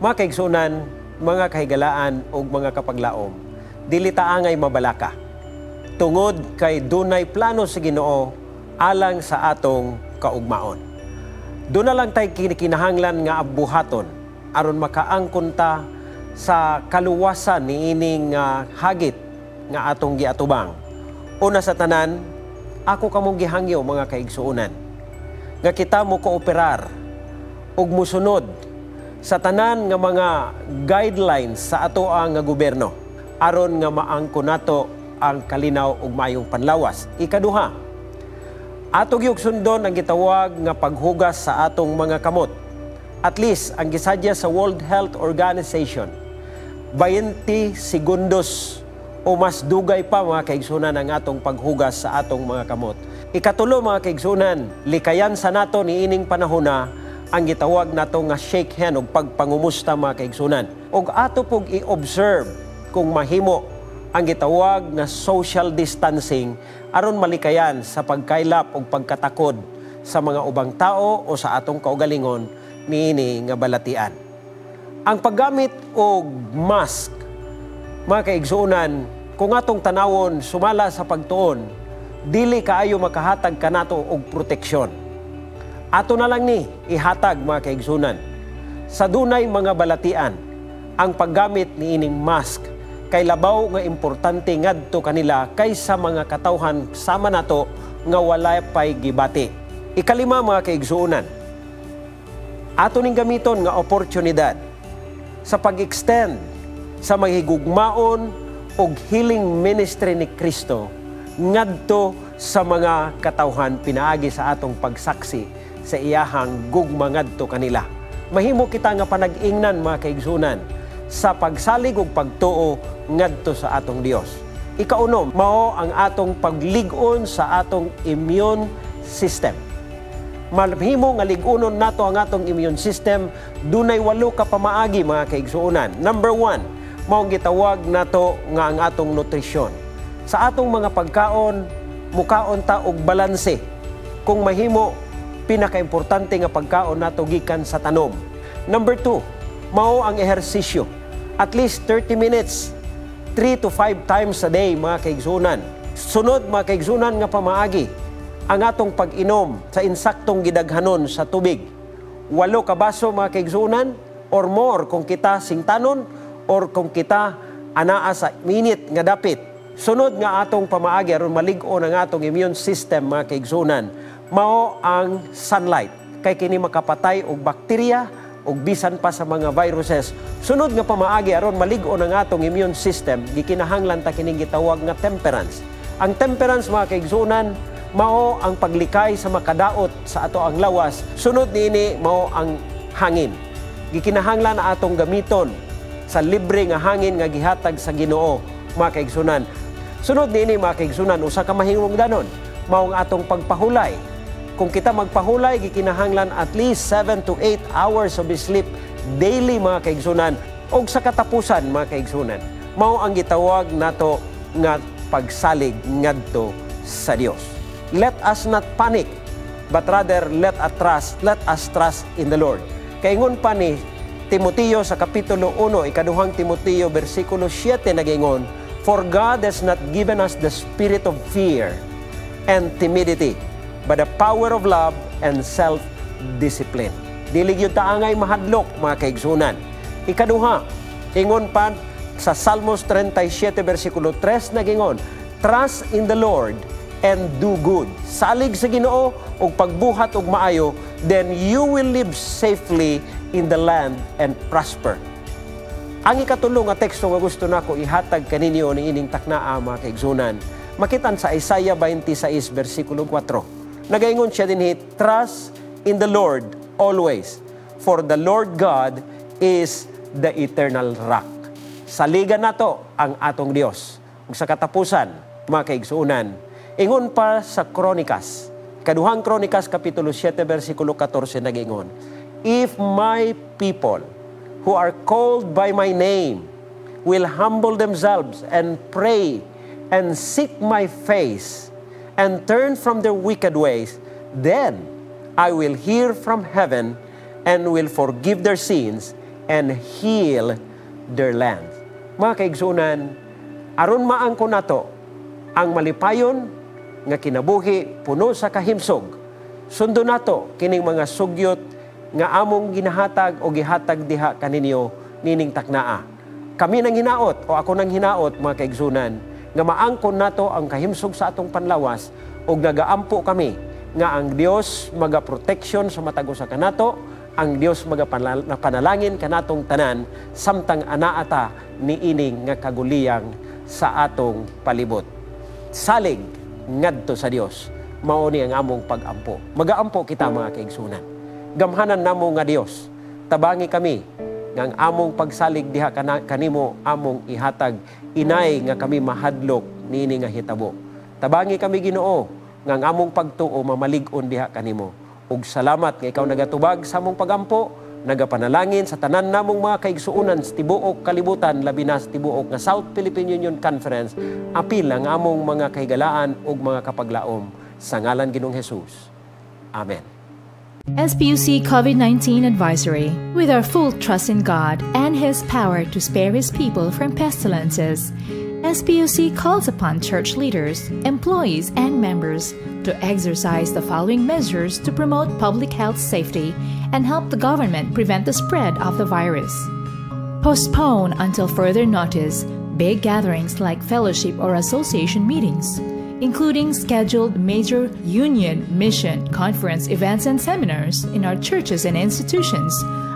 Mga kaigsunan, mga kahigalaan ug mga kapaglaom, dili ta angay mabalaka. Tungod kay dunay plano sa Ginoo alang sa atong kaugmaon. Doon na lang tay kinahanglan nga buhaton aron makaangkon ta sa kaluwasan niining hagit nga atong giatubang. Una sa tanan, ako kamong gihangyo mga kaigsuonan nga kita mo kooperar ug musunod sa tanan nga mga guidelines sa atoa nga gobyerno aron nga maangkon nato ang kalinaw ug maayong panlawas. Ikaduha, ato gyud sundon ang gitawag nga paghugas sa atong mga kamot. At least ang gisadya sa World Health Organization, 20 segundos o mas dugay pa mga kaigsunan ang atong paghugas sa atong mga kamot. Ikatulo mga kaigsunan, likayan sa nato niining panahona ang gitawag nato nga shake hand og pagpangumusta mga kaigsunan. Og ato pug i-observe kung mahimo ang gitawag nga social distancing aron malikayan sa pagkaylap ug pagkatakod sa mga ubang tao o sa atong kaugalingon niini nga balatian. Ang paggamit og mask, mga kaigsuonan, kung atong tanawon sumala sa pagtuon, dili kaayo makahatag kanato og proteksyon. Ato na lang ni ihatag, mga kaigsuonan. Sa dunay mga balatian, ang paggamit niining mask kay labaw nga importante ngadto kanila kaysa mga katawhan sama nato nga wala pay gibati. Ikalima, mga kaigsuonan, ato ning gamiton nga oportunidad sa pag-extend sa mahigugmaon og healing ministry ni Kristo ngadto sa mga katawhan pinaagi sa atong pagsaksi sa iyahang gugma ngadto kanila. Mahimo kita nga panag-ingnan, mga kaigsuonan, sa pagsalig ug pagtuo ngadto sa atong Dios. Ikaunom, mao ang atong paglig-on sa atong immune system. Mahimo nga lig-unon nato ang atong immune system, dunay walo ka pamaagi, mga kaigsuonan. Number 1, mao gitawag nato nga ang atong nutrisyon. Sa atong mga pagkaon, mukaon ta og balanse. Kung mahimo, pinakaimportante nga pagkaon nato gikan sa tanom. Number 2, mao ang ehersisyo. At least 30 minutes, 3 to 5 times a day, mga kaigsuonan. Sunod, mga kaigsuonan, nga pamaagi, ang atong pag-inom sa insaktong gidaghanon sa tubig. 8 ka baso, mga kaigsuonan, or more kung kita singtanon or kung kita anaa sa minit nga dapit. Sunod nga atong pamaagi aron malig-on ang atong immune system, mga kaigsuonan, mao ang sunlight. Kay kini makapatay og bakterya ug bisan pa sa mga viruses. Sunod nga pamaagi aron malig-on ang atong immune system, gikinahanglan ta kining gitawag nga temperance. Ang temperance, mga kaigsuonan, mao ang paglikay sa makadaot sa ato ang lawas. Sunod niini mao ang hangin. Gikinahanglan na atong gamiton sa libre nga hangin nga gihatag sa Ginoo, mga kaigsuonan. Sunod niini, mga kaigsuonan, usa ka mahingungdanon, mao ang atong pagpahulay. Kung kita magpahulay, gikinahanglan at least 7 to 8 hours of sleep daily, mga kaigsuonan. Og sa katapusan, mga kaigsuonan, mao ang gitawag nato nga pagsalig ngadto sa Dios. Let us not panic, but rather let us trust in the Lord. Kaingon pa ni Timoteo sa Kapitulo 1, ikaduhang Timoteo, versikulo 7, nagingon, "For God has not given us the spirit of fear and timidity, but the power of love and self-discipline." Dili gyud ta angay mahadlok, mga kaigsuonan. Ikaduha, ingon pa sa Salmos 37 versikulo 3, nagingon, "Trust in the Lord and do good." Salig sa Ginoo ug pagbuhat og maayo, then you will live safely in the land and prosper. Ang ikatulo nga teksto nga gusto nako ihatag kaninyo ni ining taknaa, mga kaigsuonan, makitan sa Isaiah 26 versikulo 4. Nagaingon siya dinhi, "Trust in the Lord always, for the Lord God is the eternal rock." Saligan nato ang atong Dios. Ug sa katapusan, mga kaigsuonan, ingon pa sa Kronikas, Kaduhang Kronikas Kapitulo 7 versikulo 14, nagingon, "If my people who are called by my name will humble themselves and pray and seek my face and turn from their wicked ways, then I will hear from heaven and will forgive their sins and heal their land." Mga kaigsuonan, aron maangkon nato ang malipayon nga kinabuhi puno sa kahimsog, sundo nato kining mga sugyot nga among ginahatag o gihatag diha kaninyo nining taknaa. Kami nang hinaot o ako nang hinaot, mga kaigsuonan, nga maangkon nato ang kahimsog sa atong panlawas ug nagaampo kami nga ang Dios magaproteksyon sa matag usa kanato, ang Dios magapanalangin kanatong tanan samtang anaa ta niining nga kaguliyang sa atong palibot. Salig ngadto sa Dios. Mao ni ang among pag-ampo. Magaampo kita, mga kaigsuonan. Gamhanan namo nga Dios, tabangi kami nga ang among pagsalig diha kanimo among ihatag inay nga kami mahadlok niini nga hitabo. Tabangi kami, Ginoo, nga ang among pagtuo mamalig-on diha kanimo. Ug salamat nga ikaw nagatubag sa among pagampo. Nagapanalangin sa tanan namong mga kaigsuonan sa tibuok kalibutan, labi na sa tibuok nga South Philippine Union Conference, apil ang among mga kahigalaan ug mga kapaglaom sa ngalan Ginoong Hesus. Amen. SPUC COVID-19 Advisory. With our full trust in God and His power to spare His people from pestilences, SPUC calls upon church leaders, employees, and members to exercise the following measures to promote public health safety and help the government prevent the spread of the virus. Postpone until further notice big gatherings like fellowship or association meetings, including scheduled major union, mission, conference events and seminars in our churches and institutions,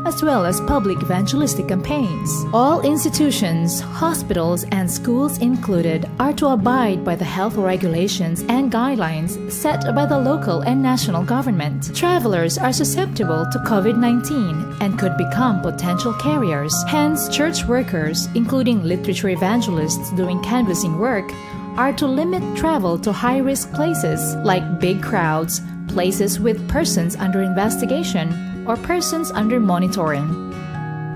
as well as public evangelistic campaigns. All institutions, hospitals, and schools included are to abide by the health regulations and guidelines set by the local and national government. Travelers are susceptible to COVID-19 and could become potential carriers. Hence, church workers, including literature evangelists doing canvassing work, are to limit travel to high-risk places like big crowds, places with persons under investigation, or persons under monitoring.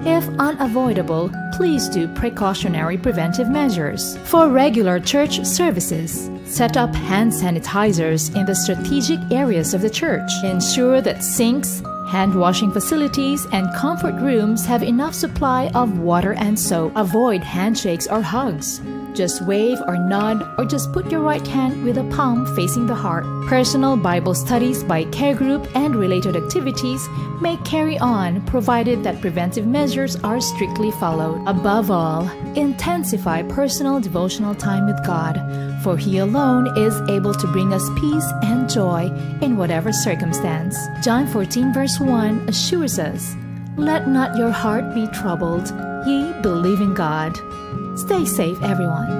If unavoidable, please do precautionary preventive measures. For regular church services, set up hand sanitizers in the strategic areas of the church. Ensure that sinks, hand-washing facilities, and comfort rooms have enough supply of water and soap. Avoid handshakes or hugs. Just wave or nod, or just put your right hand with a palm facing the heart. Personal Bible studies by care group and related activities may carry on, provided that preventive measures are strictly followed. Above all, intensify personal devotional time with God, for He alone is able to bring us peace and joy in whatever circumstance. John 14 verse 1 assures us, "Let not your heart be troubled. Ye believe in God." Stay safe, everyone.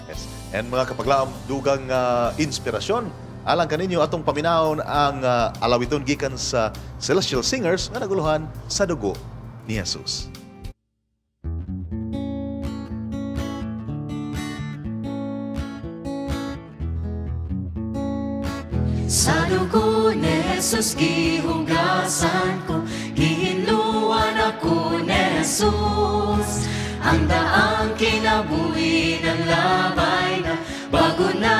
Yes. And mga kapaglaom, dugang inspirasyon alang kaninyo atong paminawon ang alawiton gikan sa Celestial Singers nga naguluhan sa dugo ni Jesus. Sa dugo ni Jesus gihugasan ko, gihinluan ako ni Jesus. Ang daang kinabuhi ng labay na bago na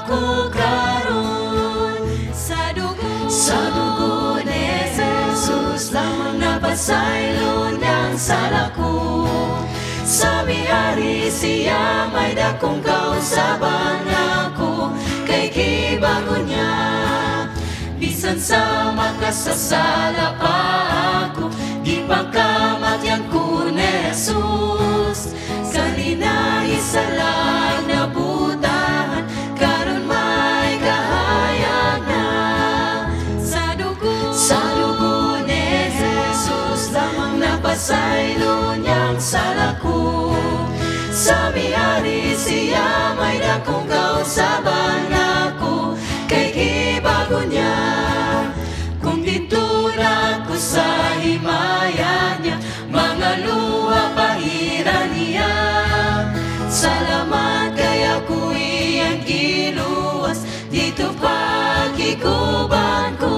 ako karon. Sa dugo ni Jesus lamang napasaylo niyang sala ko. Sa miyari siya may dakong kausaban ako, kay gibangon niya. Bisan sa makasasala pa ako, gipakamatyan ko ni Jesus. Kanina isalang nabutahan, karon may kahayag na. Sa dugo ni Jesus lamang napasaylo niyang sala ko. Sa miyari siya may dakong kausaban ako, kay gibago niya. Kung dito na ako sa himaya niya, mga luha pahira niya. Salamat kay ako iyang giluwas, dito pagkikuban ko.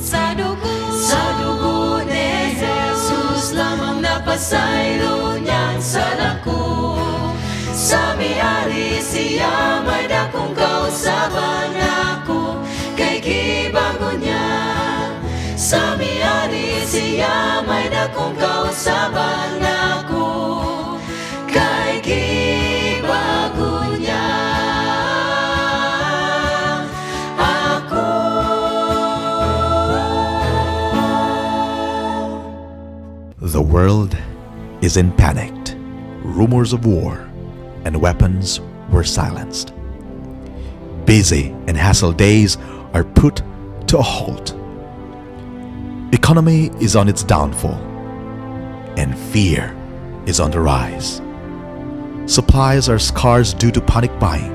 Sa dugo ni Jesus lamang napasaylo niyang sala ko. Sa miyari siya may dakong kausaban ako, kay gibago niya. Sa miyari siya may dakong kausaban ako, kay gibago niya ako. The world is in panic. Rumors of war and weapons were silenced. Busy and hassle days are put to a halt. Economy is on its downfall, and fear is on the rise. Supplies are scarce due to panic buying.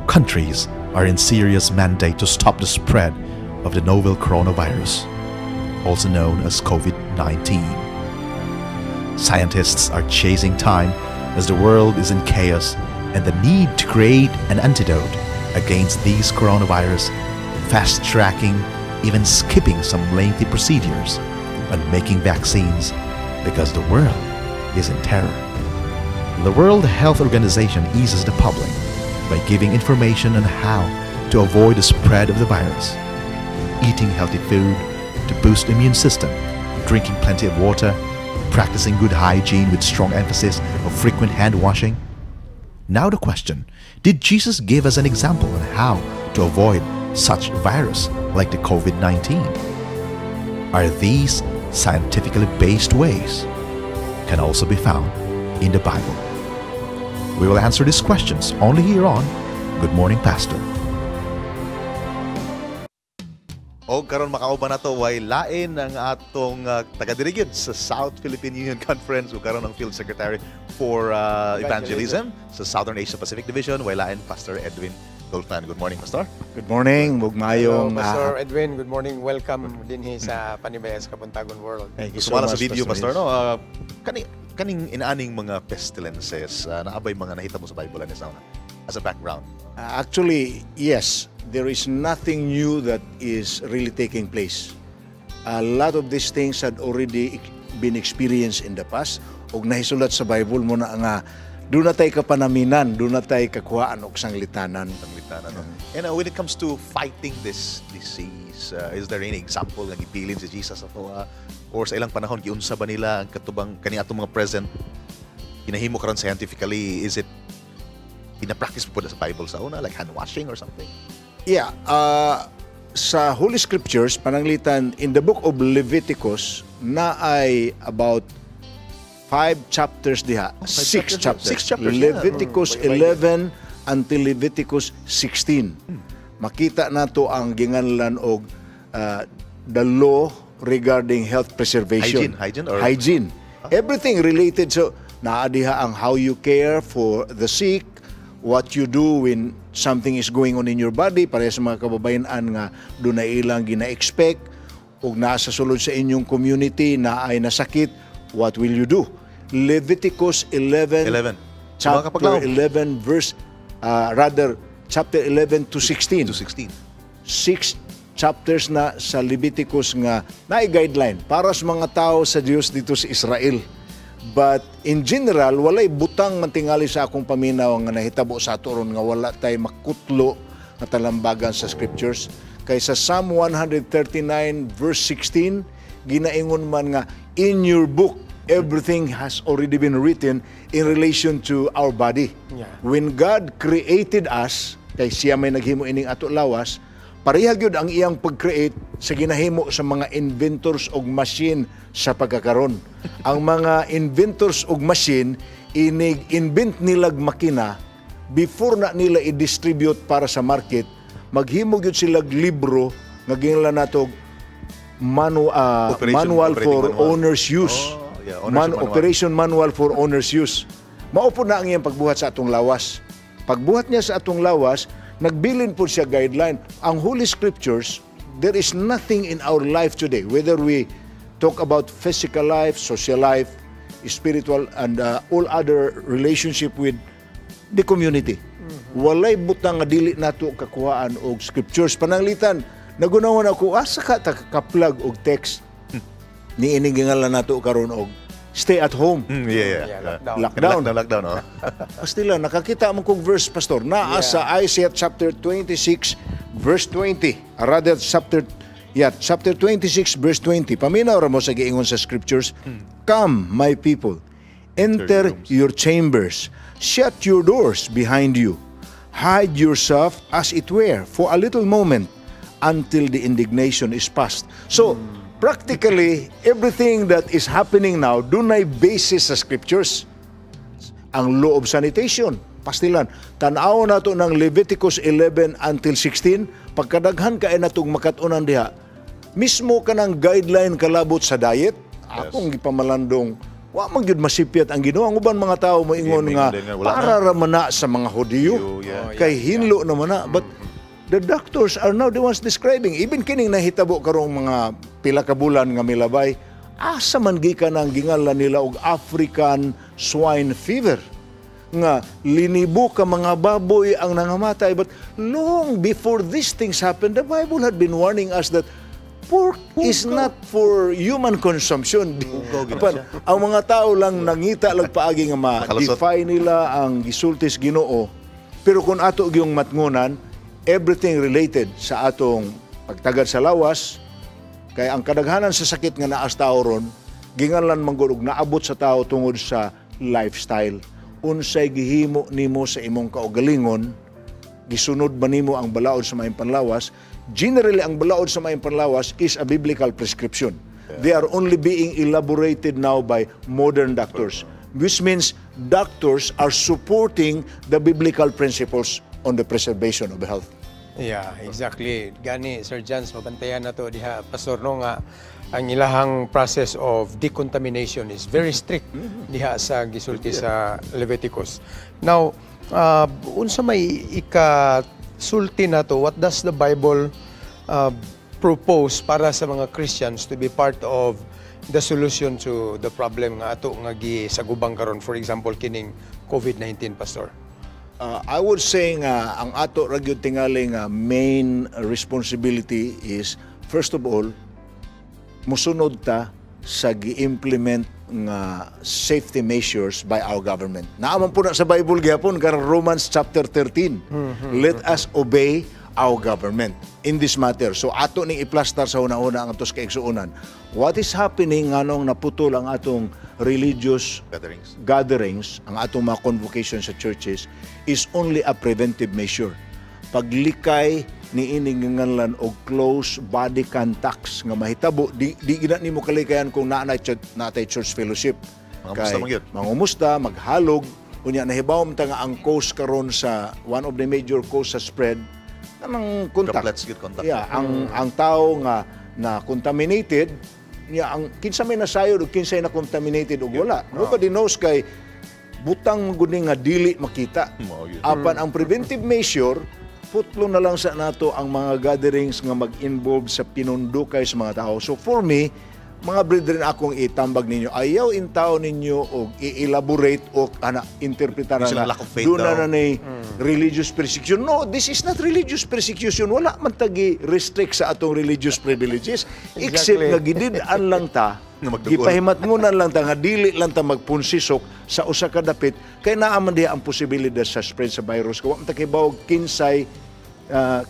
Countries are in serious mandate to stop the spread of the novel coronavirus, also known as COVID-19. Scientists are chasing time as the world is in chaos and the need to create an antidote against these coronavirus, fast-tracking, even skipping some lengthy procedures on making vaccines because the world is in terror. The World Health Organization eases the public by giving information on how to avoid the spread of the virus. Eating healthy food to boost immune system, drinking plenty of water, practicing good hygiene with strong emphasis of frequent hand washing. Now the question, did Jesus give us an example on how to avoid such virus like the COVID-19? Are these scientifically based ways can also be found in the Bible? We will answer these questions only here on Good Morning Pastor. O karon makauban nato way lain ang atong taga-dirigid sa South Philippine Union Conference ug karon ang Field Secretary for Evangelism sa Southern Asia Pacific Division, way lain Pastor Edwin Dolfan. Good morning, Pastor. Good morning, ug maayong Hello, Pastor Edwin. Good morning. Welcome dinhi sa Panibaya sa Kabuntagon World. Thank you so Sumala much, sa video, Pastor Pastor, no? Kaning inaaning mga pestilences, naabay mga nahita mo sa Bible ani sa una as a background? Actually, yes. There is nothing new that is really taking place. A lot of these things had already been experienced in the past. Og nahisulat sa Bible mo na nga doon na tayo kapanaminan, doon na tayo kakuhaan og sanglitanan. Sanglitanan, no? And when it comes to fighting this disease, is there any example nga gibilin si Jesus ato or sa ilang panahon giunsa ba nila ang katubang kani atong mga present ginahimo karon scientifically, is it pina-practice po sa Bible sa una, like hand washing or something? Yeah, sa Holy Scriptures, pananglitan, in the book of Leviticus, na ay about 5 chapters diha. Oh, 6 chapters. 6 chapters, yeah. Leviticus 11 until Leviticus 16. Makita nato ang ginganlan og the law regarding health preservation. Hygiene, hygiene or Hygiene. Everything related. So, naa diha ang how you care for the sick, what you do when something is going on in your body, para sa mga kababayan nga doon na ilang gina-expect, ug naa sa sulod sa inyong community na ay nasakit, what will you do? Leviticus 11, 11. Chapter 11 verse, rather, chapter 11 to 16. To 16. 6 chapters na sa Leviticus nga na guideline para sa mga tao sa Dios dito sa Israel. But in general, walay butang mantingali sa akong paminaw nga nahitabo sa ato ron nga wala tay makutlo nga talambagan sa scriptures. Kay sa Psalm 139 verse 16, ginaingon man nga in your book everything has already been written in relation to our body. Yeah. When God created us, kay siya may naghimo ining ato lawas, pareha gyud ang iyang pag-create sa ginahimo sa mga inventors og machine sa pagkakaron. Ang mga inventors og machine, inig-invent nilag makina, before na nila i-distribute para sa market, maghimo gyud silag libro nga ginlan nato manual Operating for manual. Owner's use. Oh, yeah, ownership manual. Operation manual for owner's use. Mao po na ang iyang pagbuhat sa atong lawas. Pagbuhat niya sa atong lawas, nagbilin po siya guideline. Ang Holy Scriptures, there is nothing in our life today, whether we talk about physical life, social life, spiritual, and all other relationship with the community. Walay butang nga dili nato kakuhaan og scriptures. Pananglitan, nagunawan ako, asa ka ta kaplag og text ni ining gingalan nato karon og stay at home. Yeah. Lockdown. Lockdown. Lockdown, lockdown, oh. Pastila, nakakita mo kong verse, Pastor. Naa sa Isaiah chapter 26, verse 20. Rather, chapter 26, verse 20. Paminaw ra mo sa giingon sa scriptures. Come, my people, enter your chambers. Shut your doors behind you. Hide yourself as it were for a little moment until the indignation is past. So, practically, everything that is happening now, dunay basis sa scriptures. Ang law of sanitation, pastilan. Tan-aw nato ng Leviticus 11 until 16, pagkadaghan kay natong makat-unan diha, mismo kanang guideline kalabot sa diet, akong gipamalandong, wa man gyud masipyat ang Ginoo. Ang uban mga tao moingon Sige, nga moingon din nga, wala para na. ra man na sa mga Hudiyo. Yeah. Kay hinlo naman na. But the doctors are now the ones describing. Even kining nahitabo karong mga pila ka bulan nga milabay, Asa man gikan ang gingalan nila og African swine fever nga linibo ka mga baboy ang nangamatay? But long before these things happened, the Bible had been warning us that pork is not for human consumption. Apan, ang mga tao lang nangita lang paagi nga ma-defy nila ang gisulti sa Ginoo. Pero kung ato gyung matngunan, everything related sa atong pagtagad sa lawas, kay ang kadaghanan sa sakit nga naa sa tao ron, ginganlan man gud og naabot sa tao tungod sa lifestyle. Unsay gihimo nimo sa imong kaugalingon, gisunod ba nimo ang balaod sa maayong panlawas? Generally, ang balaod sa maayong panlawas is a biblical prescription. They are only being elaborated now by modern doctors, which means doctors are supporting the biblical principles on the preservation of health. Yeah, exactly. Gani, Sir Jans, mabantayan na to diha, Pastor, no, nga ang ilahang process of decontamination is very strict diha sa gisulti sa Leviticus. Now, unsa may ikasulti na to, what does the Bible propose para sa mga Christians to be part of the solution to the problem nga ato nga gisagubang karon, for example, kining COVID-19, Pastor? I would say nga ang ato ra gyud tingali nga main responsibility is, first of all, musunod ta sa gi-implement nga safety measures by our government. Naa man po na sa Bible gyapon karon, Romans chapter 13. Let us obey our government in this matter. So ato ning iplastar sa una-una ang atos kaigsuonan. What is happening, nganong naputol ang atong religious gatherings, gatherings, ang atong mga convocation sa churches, is only a preventive measure. Paglikay ni ining nganlan og close body contacts nga mahitabo, di gina nimo kalikayan kung naa na natay church fellowship. Mangumusta man gyud. Mangumusta, maghalog, unya nahibaw ta nga ang cause karon sa one of the major cause sa spread kanang contact. Droplets gyud, contact. Yeah, ang tao nga na contaminated niya, ang kinsa may nasayod ug kinsay na contaminated ug wala. Nobody knows kay butang gud ni nga dili makita. Mao gyud. Apan ang preventive measure, putlo na lang sa nato ang mga gatherings nga mag-involve sa pinundukay sa mga tao. So for me, mga brethren, akong itambag ninyo, ayaw intaw ninyo og i-elaborate o ana interpretar Yung sila na lack of faith doon na daw. na ni religious persecution. No, this is not religious persecution. Wala man tagi restrict sa atong religious privileges. Except nga gidid-an lang ta, Nga magdugol. gipahimatngunan lang ta nga dili lang ta magpunsisok sa usa ka dapit kay naa man diha ang posibilidad sa spread sa virus. Kung wa man ta kibaw kinsay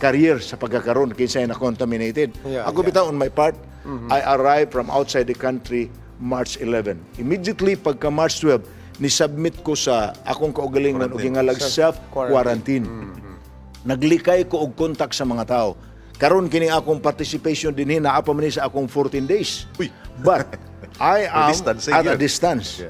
carrier sa pagkakaroon, kinsay na contaminated. Ako bitaw, on my part, I arrived from outside the country March 11. Immediately pagka March 12, ni-submit ko sa akong kaugalingon og gingalag self-quarantine. Naglikay ko og contact sa mga tao. Karon kini akong participation dinhi naa pa man ni sa akong 14 days. Uy. But I am distancing at a yun. distance.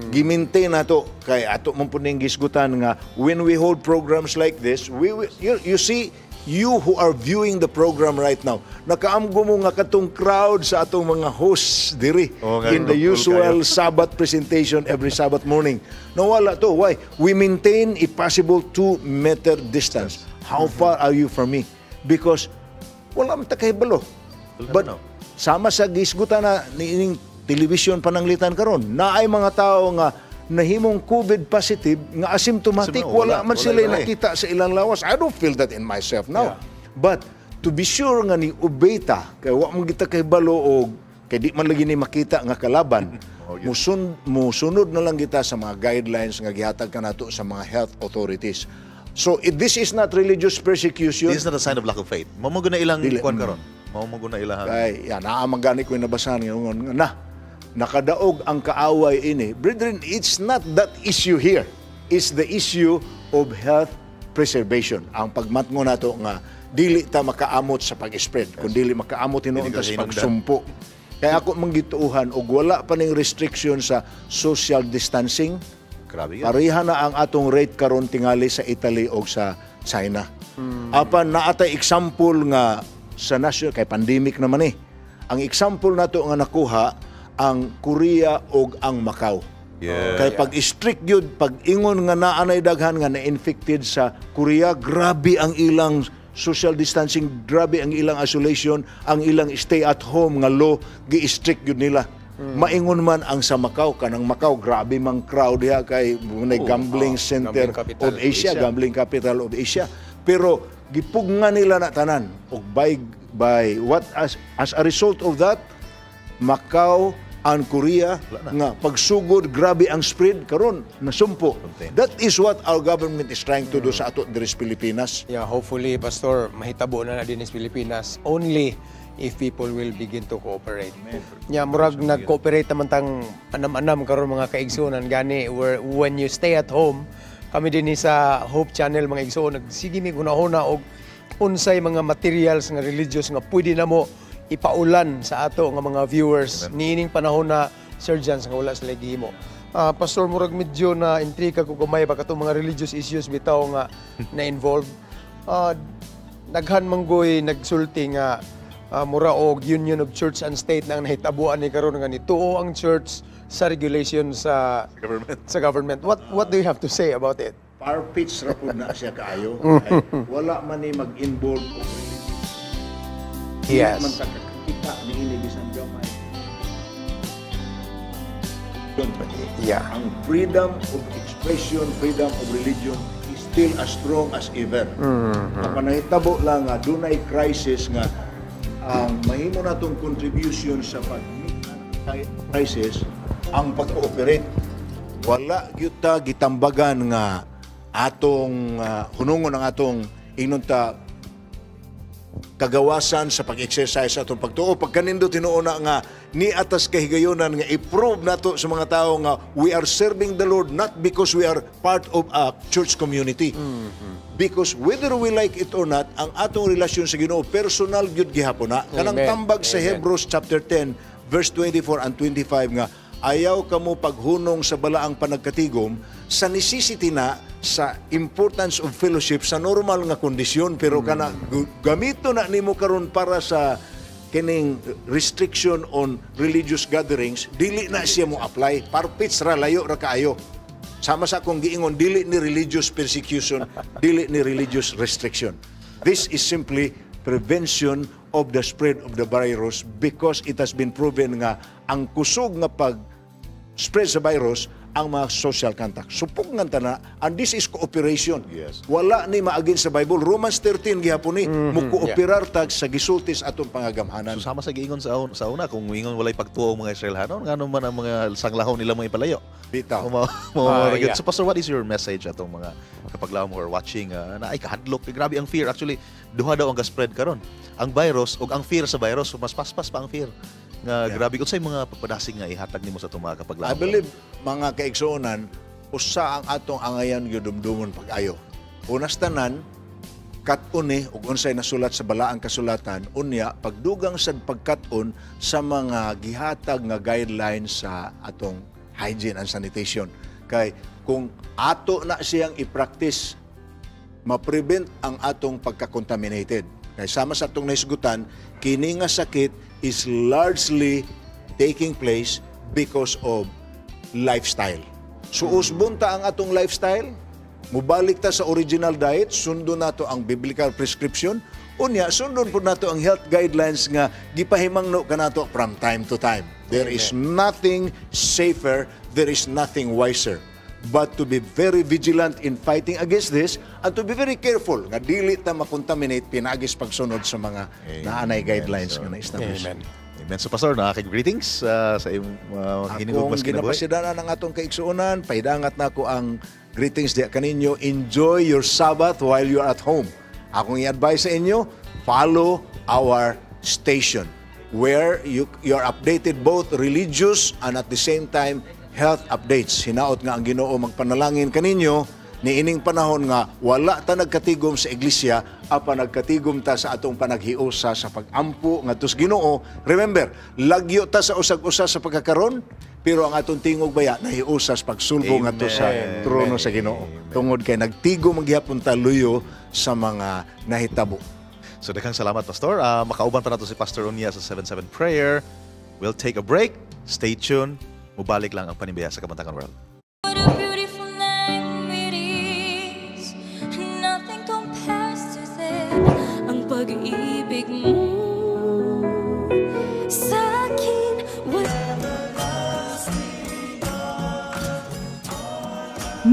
Gimaintain nato kay ato man pud ning gisgutan nga when we hold programs like this, you see, you who are viewing the program right now, nakaamgo mo nga katong crowd sa atong mga hosts diri Oo nga, in the cool usual kayo. Sabbath presentation every Sabbath morning. Nawala to. Why? We maintain, if possible, 2-meter distance. How far are you from me? Because wala man ta kahibalo. But sama sa gisgutan na niining television pananglitan karon, naay mga tao nga nahimong COVID positive nga asymptomatic, Wala, wala man wala sila iba eh. nakita sa ilang lawas. I don't feel that in myself now. But to be sure nga ni obey ta, kay wa man kita kahibalo og kay di man lagi ni makita nga kalaban, musunod na lang kita sa mga guidelines nga gihatag kanato sa mga health authorities. So if this is not religious persecution. This is not a sign of lack of faith. Mao mo na ilang Dili. kuan karon. Mao mo na ilang Kay ya naa man gani ko nabasahan nga na nakadaog ang kaaway ini. Brethren, it's not that issue here. It's the issue of health preservation. Ang pagmatngo nato nga dili ta makaamot sa pag-spread, kun dili makaamot hinuon Dili ta ka sa hinungdan. pagsumpo. Kaya ako manggituuhan og wala pa ning restriction sa social distancing. Grabe yun. Pareha na ang atong rate karon tingali sa Italy o sa China. Apan naatay example nga sa national kay pandemic naman eh. Ang example nato nga nakuha ang Korea og ang Macau. Kay pag strict yun, pag ingon nga naanay daghan nga na-infected sa Korea, grabe ang ilang social distancing, grabe ang ilang isolation, ang ilang stay at home nga law, gi-strict yun nila. Maingon man ang sa Macau, kanang Macau grabe mang crowd diha kay may gambling center gambling capital of Asia, of Asia. Gambling capital of Asia. Pero gipugna nila na tanan ug by what as a result of that, Macau and Korea nga pagsugod grabe ang spread, karon nasumpo. That is what our government is trying to do sa ato diri sa Pilipinas. Yeah, hopefully, Pastor, mahitabo na na din sa Pilipinas only if people will begin to cooperate. Yeah, murag nag-cooperate naman tang anam-anam karon, mga kaigsunan, gani where when you stay at home, kami din ni sa Hope Channel, mga igsoon, nagsige mi hunahuna og unsay mga materials nga religious nga pwede na mo ipaulan sa ato nga mga viewers niining panahon na surgeons nga wala sila gihimo. Pastor, murag medyo na intriga ko gamay ba katong mga religious issues bitaw nga na involved. Daghan manggoy nagsulti nga mura og union of church and state na ang nahitabuan ni karon nga nituo ang church sa regulation sa government. Sa government. What do you have to say about it? Far-fetched ra pud na siya kaayo. Ay, wala man ni mag-involve og religion. Man ta kakakita niini bisan gamay. Ang freedom of expression, freedom of religion is still as strong as ever. Ang panahitabo lang nga dunay crisis nga ang mahimo natong contribution sa pag crisis ang pag-cooperate. Wala gyud ta gitambagan nga atong hunungon ang atong ingnon ta kagawasan sa pag-exercise sa atong pagtuo. Pagkanindot tinuo na nga ni atas kahigayonan nga i-prove nato sa mga tao nga we are serving the Lord not because we are part of a church community. Because whether we like it or not, ang atong relasyon sa Ginoo personal gyud gihapon na. Kanang tambag sa Hebrews chapter 10 verse 24 and 25 nga ayaw kamo paghunong sa balaang panagkatigom sa necessity na sa importance of fellowship sa normal nga kondisyon, pero kana gamito na nimo karon para sa kining restriction on religious gatherings, dili na siya mo apply. Far-fetched ra, layo ra kaayo. Sama sa akong giingon, dili ni religious persecution, dili ni religious restriction. This is simply prevention of the spread of the virus because it has been proven nga ang kusog nga pag spread sa virus ang mga social contact. Supugnan ta na, and this is cooperation. Wala ni maagin sa Bible. Romans 13 gihapon ni, mo-cooperar tag sa gisulti sa atong pangagamhanan. So, sama sa giingon sa una, kung ingon walay pagtuo ang mga Israelhanon, ngano man ang mga sanglahon nila mga ipalayo? Bitaw. So, Pastor, what is your message atong mga kapaglaom who are watching na ay kahadlok? Grabe ang fear. Actually, duha daw ang ga-spread karon. Ang virus ug ang fear sa virus, so mas paspas pa ang fear. Nga grabe unsay mga pagpadasig nga ihatag nimo sa atong mga kapaglaom? I believe mga kaigsuonan, usa ang atong angayan gyud dumdumon pag-ayo. Unas tanan, kat-on ni ug unsay nasulat sa balaang kasulatan, unya pagdugang sad pagkat-on sa mga gihatag nga guidelines sa atong hygiene and sanitation. Kay kung ato na siyang i-practice, ma-prevent ang atong pagka-contaminated. Kay sama sa atong nahisgutan, kini nga sakit is largely taking place because of lifestyle. So usbon ta ang atong lifestyle, mubalik ta sa original diet, sundon nato ang biblical prescription, unya sundon pud nato ang health guidelines nga gipahimangno kanato from time to time. There is nothing safer, there is nothing wiser but to be very vigilant in fighting against this and to be very careful nga dili ta makontaminate pinaagis pagsunod sa mga naanay guidelines nga na-establish. Amen. Amen. So, Pastor, nakakig-greetings sa imong hinigugmas Akong kinabuhi. ginapasidanan ang atong kaigsuonan, pahidangat nako ang greetings diya kaninyo. Enjoy your Sabbath while you are at home. Akong i-advise sa inyo, follow our station where you are updated both religious and at the same time health updates. Hinaot nga ang Ginoo magpanalangin kaninyo niining panahon nga wala ta nagkatigom sa iglesia apan nagkatigom ta sa atong panaghiusa sa pagampo ngadto sa Ginoo. Remember, lagyo ta sa usag-usa sa pagkakaron, pero ang atong tingog baya nahiusa sa pagsulbo ngadto sa Amen. trono sa Ginoo. Tungod kay nagtigom ang gihapon ta luyo sa mga nahitabo. So daghang salamat, Pastor. Makauban pa nato si Pastor Unya sa 77 Prayer. We'll take a break. Stay tuned. Mubalik lang ang Panimbaya sa Kabuntagon World. What a beautiful name it is. Nothing compares to this. Ang pag-ibig mo sa akin.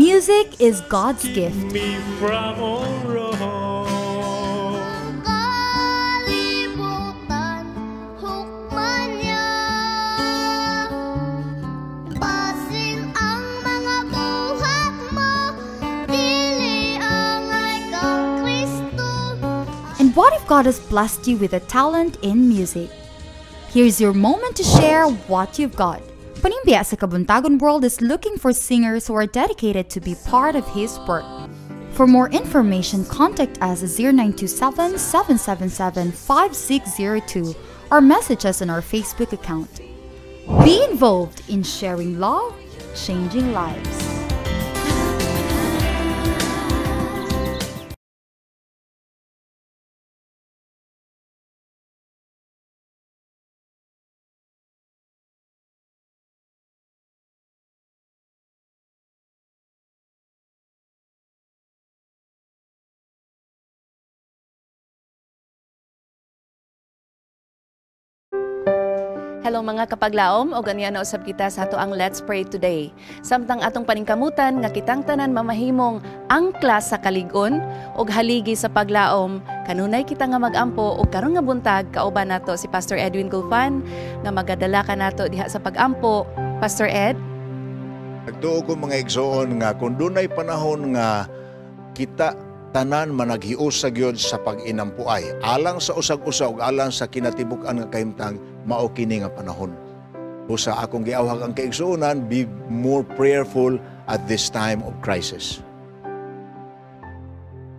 Music is God's gift. Me from all wrong. Kalibutan, hukman niya. Basin ang mga buhat mo, dili angay kang Kristo. And what if God has blessed you with a talent in music? Here's your moment to share what you've got. Panimbaya sa Kabuntagon World is looking for singers who are dedicated to be part of His work. For more information, contact us at 0927-777-5602 or message us on our Facebook account. Be involved in sharing love, changing lives. Hello mga kapaglaom, o ganyan na usab kita sa ato ang Let's Pray Today. Samtang atong paningkamutan nga kitang tanan mamahimong angkla sa kalig-on og haligi sa paglaom, kanunay kita nga magampo og karon nga buntag kauban nato si Pastor Edwin Gulfan nga magadala ka nato diha sa pagampo. Pastor Ed? Nagtuo ko mga igsoon nga kung dunay panahon nga kita tanan managhiusa gyud sa pag-inampuay alang sa usag-usa ug alang sa kinatibuk-an nga kahimtang, mao kini nga panahon. Usa akong giawhag ang kaigsuonan, be more prayerful at this time of crisis.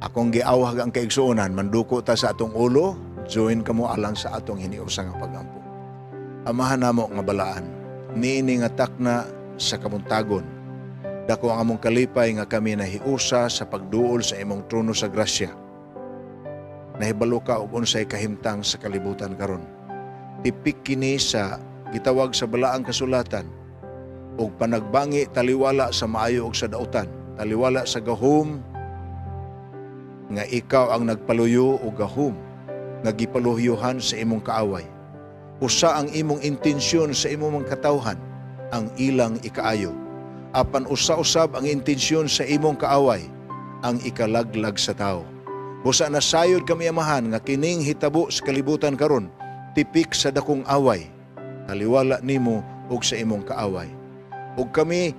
Akong giawhag ang kaigsuonan, manduko ta sa atong ulo, join kamo alang sa atong hiniusa nga pagampo. Amahan namo nga balaan, niini nga takna sa kabuntagon, dako ang among kalipay nga kami nahiusa sa pagduol sa imong trono sa grasya. Nahibalo ka og unsay kahimtang sa kalibutan karon. Tipik kini sa gitawag sa balaang kasulatan og panagbangi taliwala sa maayo og sa dautan, taliwala sa gahom nga ikaw ang nagpaluyo o gahom nga gipaluhyuhan sa imong kaaway. Usa ang imong intensyon sa imong mga katawhan, ang ilang ikaayo. Apan usa-usab ang intensyon sa imong kaaway, ang ikalaglag sa tao. Busa nasayod kami, Amahan, nga kining hitabo sa kalibutan karon, tipik sa dakong away, taliwala nimo og sa imong kaaway. Ug kami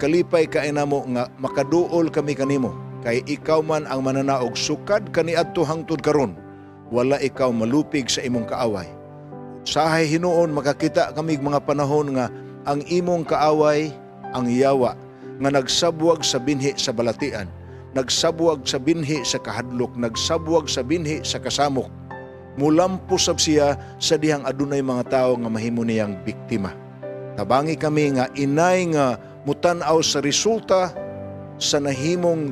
kalipay kay namo nga makaduol kami kanimo, kay ikaw man ang mananaog sukad kaniadto hangtod karon, wala ikaw malupig sa imong kaaway. Sahay hinuon makakita kami mga panahon nga ang imong kaaway ang yawa nga nagsabwag sa binhi sa balatian, nagsabwag sa binhi sa kahadlok, nagsabwag sa binhi sa kasamok. Mulampo sab siya sa dihang adunay mga tawo nga mahimo niyang biktima. Tabangi kami nga inay nga mutan-aw sa resulta sa nahimong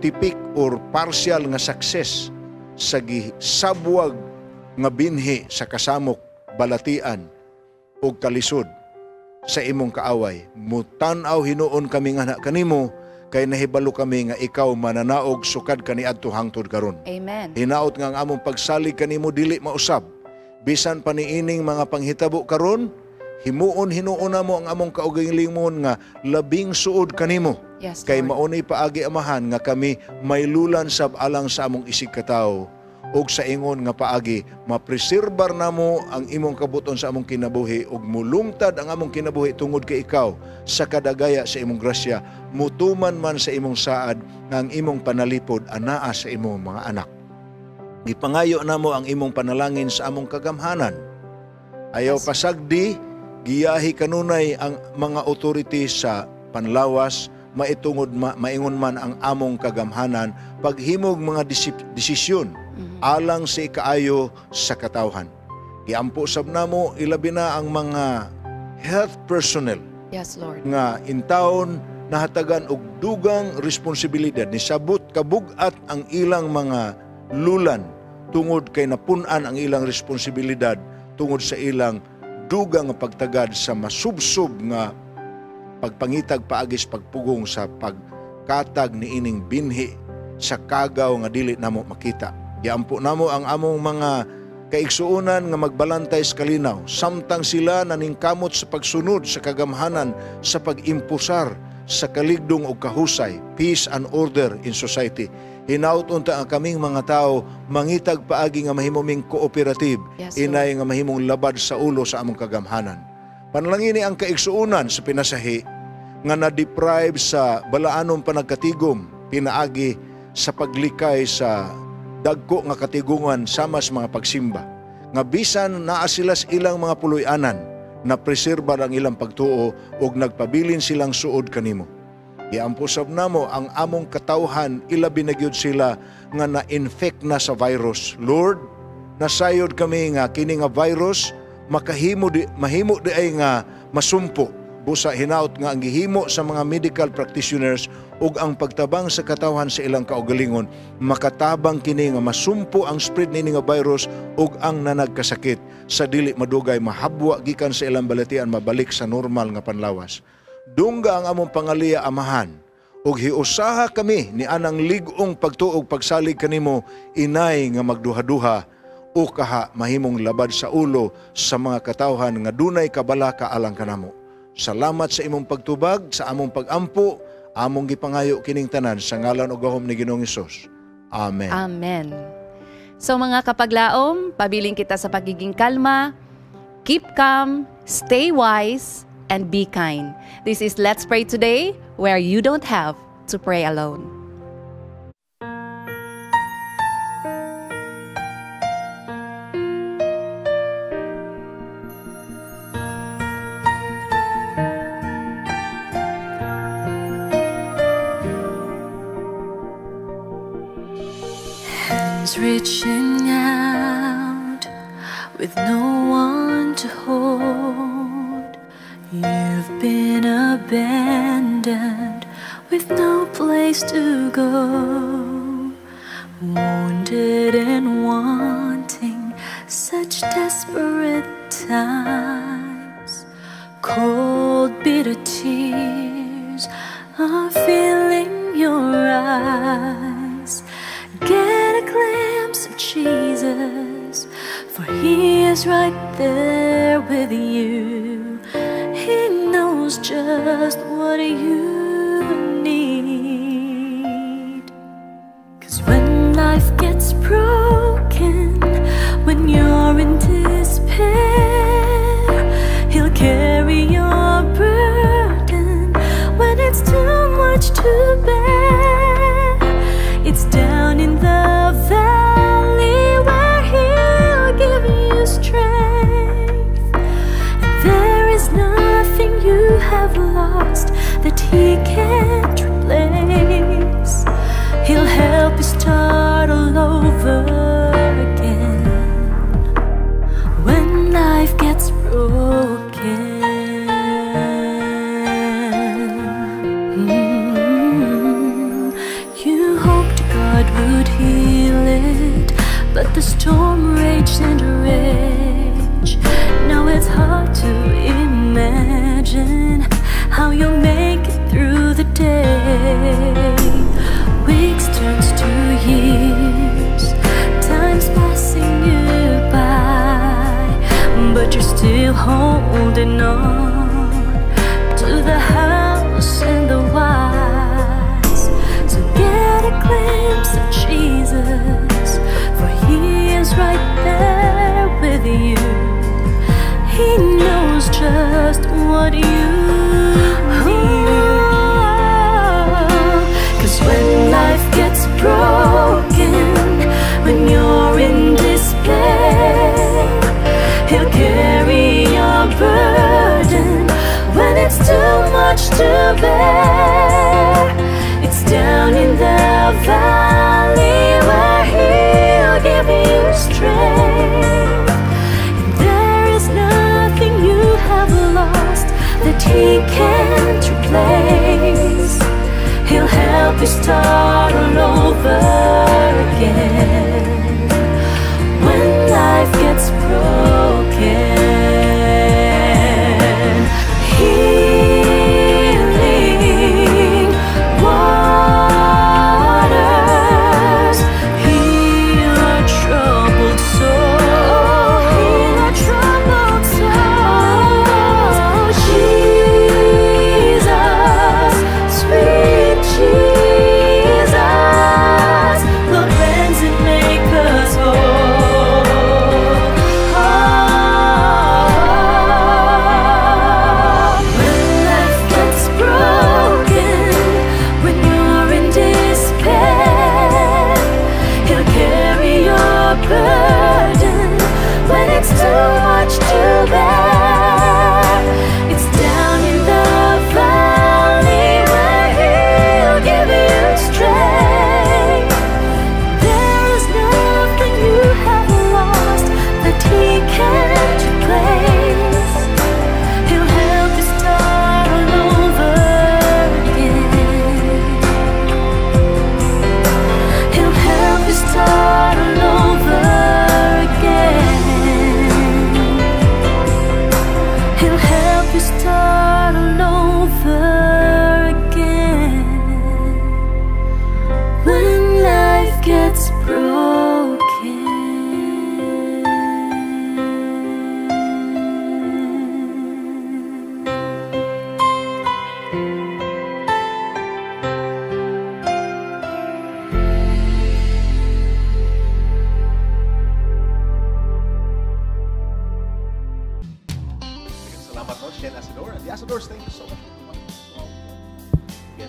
tipik or partial nga success sa gisabwag nga binhi sa kasamok, balatian ug kalisod sa imong kaaway. Mutan-aw hinuon kami nga kanimo, kay nahibalo kami nga ikaw mananaog sukad kaniadto hangtod karon. Amen. Hinaot nga ang among pagsalig kanimo dili mausab. Bisan pa niining mga panghitabo karon, himuon hinuon namo ang among kaugalingon nga labing suod kanimo. Yes, kay Lord. Maunay paagi, Amahan, nga kami maylulan sab alang sa among isig katawo ug sa ingon nga paagi mapreserbar namo ang imong kabuton sa among kinabuhi ug mulungtad ang among kinabuhi tungod kay ikaw sa kadagaya sa imong grasya, mutuman man sa imong saad nga ang imong panalipod anaa sa imong mga anak. Gipangayo namo ang imong panalangin sa among kagamhanan. Ayaw pasagdi giyahi kanunay ang mga authority sa panlawas, maitungod maingon man ang among kagamhanan paghimog mga desisyon alang sa ikaayo sa katawhan. Giampo sab namo ilabi na ang mga health personnel. Yes, Lord. Nga intawon nahatagan og dugang responsibilidad ni sabot kabug-at ang ilang mga lulan tungod kay napun-an ang ilang responsibilidad tungod sa ilang dugang nga pagtagad sa masubsob nga pagpangitag paagis pagpugong sa pagkatag niining binhi sa kagaw nga dili namo makita. Giampo namo ang among mga kaigsuonan nga magbalantay sa kalinaw samtang sila naningkamot sa pagsunod sa kagamhanan sa pag-impusar sa kaligdong ug kahusay, peace and order in society. Hinaut unta ang kaming mga tao mangitag paagi nga mahimo ming cooperative, Yes, Lord. Inay nga mahimong labad sa ulo sa among kagamhanan. Panalangini ang kaigsuonan sa pinasahi nga na-deprive sa balaanong panagkatigom pinaagi sa paglikay sa dagko nga katigungan sama sa mga pagsimba. Nga bisan naa sila sa ilang mga puloy-anan, na preserba ang ilang pagtuo ug nagpabilin silang suod kanimo. Giampo sab namo ang among katawhan, ilabi na gyud sila nga na-infect na sa virus. Lord, nasayod kami nga kini nga virus makahimo di, mahimo di ay nga masumpo busa hinaut nga ang gihimo sa mga medical practitioners ug ang pagtabang sa katawhan sa ilang kaugalingon makatabang kini nga masumpo ang spread niini nga virus ug ang nanagkasakit sa dili madugay mahabwa gikan sa ilang balatian mabalik sa normal nga panlawas. Dungga ang among pangaliya, Amahan, ug hiusaha kami ni anang lig-ong pagtuog pagsalig kanimo inay nga magduha-duha o kaha mahimong labad sa ulo sa mga katawhan nga dunay kabalaka alang kanamo. Salamat sa imong pagtubag, sa among pagampo, among gipangayo kining tanan sa ngalan ug gahom ni Ginoong Hesus. Amen. Amen. So mga kapaglaom, pabiling kita sa pagiging kalma, keep calm, stay wise, and be kind. This is Let's Pray Today, where you don't have to pray alone. Hands reaching out with no one to hold. You've been abandoned with no place to go. Wounded and wanting, such desperate times. Cold, bitter tears are filling your eyes. Get a glimpse of Jesus, for he is right there with you. He knows just what you need. 'Cause when life gets broken, when you're in despair, he'll carry your burden when it's too much to bear. It's down in the valley where he'll give you strength. And there is nothing you have lost that he can't replace. He'll help you start all over again when life gets broken. You hoped God would heal it, but the storm raged and raged. Now it's hard to imagine how you'll make it through the day. Weeks turns to years, time's passing you by, but you're still holding on to the house and the wise. So get a glimpse of Jesus, for he is right there with you. He knows just what you need. 'Cause when life gets broken, when you're in despair, he'll carry your burden when it's too much to bear. It's down in the valley where he'll give you strength. And there is nothing you have lost that he can't replace. He'll help you start all over again when life gets broken. Healing waters heal our troubled soul. Jen Asador. And the Asadors, thank you so much for the wonderful song. Yes.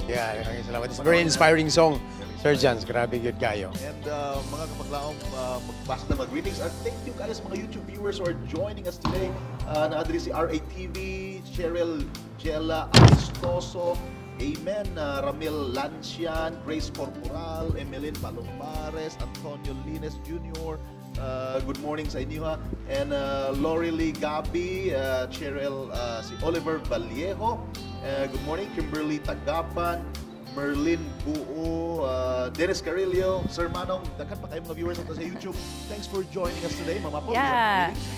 Yeah, maraming salamat. It's a very inspiring song, Sir Jans. Grabe gyud kayo. And mga kapaglaom, magbasa na mag-greetings. And thank you kaayo sa mga YouTube viewers who are joining us today. Naa diri si RATV, Cheryl Jella Amistoso, Amen, Ramil Lancian, Grace Corporal, Emeline Palomares, Antonio Lines Jr., good morning sa inyo ha. And Lori Lee Gabi, Cheryl, si Oliver Vallejo, good morning, Kimberly Tagapan, Merlin Buo, Dennis Carillo, Sir Manong, daghan pa kayo mga viewers ato sa YouTube. Thanks for joining us today, Mama Paul.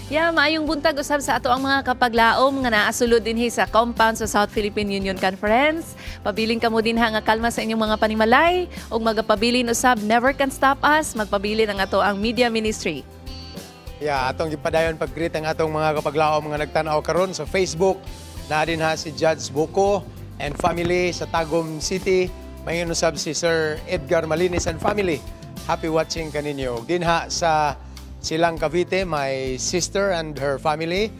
Yeah, maayong buntag usab sa ato ang mga kapaglaom nga naa sulod dinhi sa compound sa South Philippine Union Conference. Pabilin kamo dinha nga kalma sa inyong mga panimalay ug magapabilin usab, never can stop us. Magpabilin ang ato ang media ministry. Yeah, atong gipadayon pag-greet ang atong mga kapaglaom nga nagtan-aw karon sa Facebook. Naa dinha si Judge Boko and family sa Tagum City. Mayon usab si Sir Edgar Malinis and family. Happy watching kaninyo. Dinha sa Silang Cavite, my sister and her family.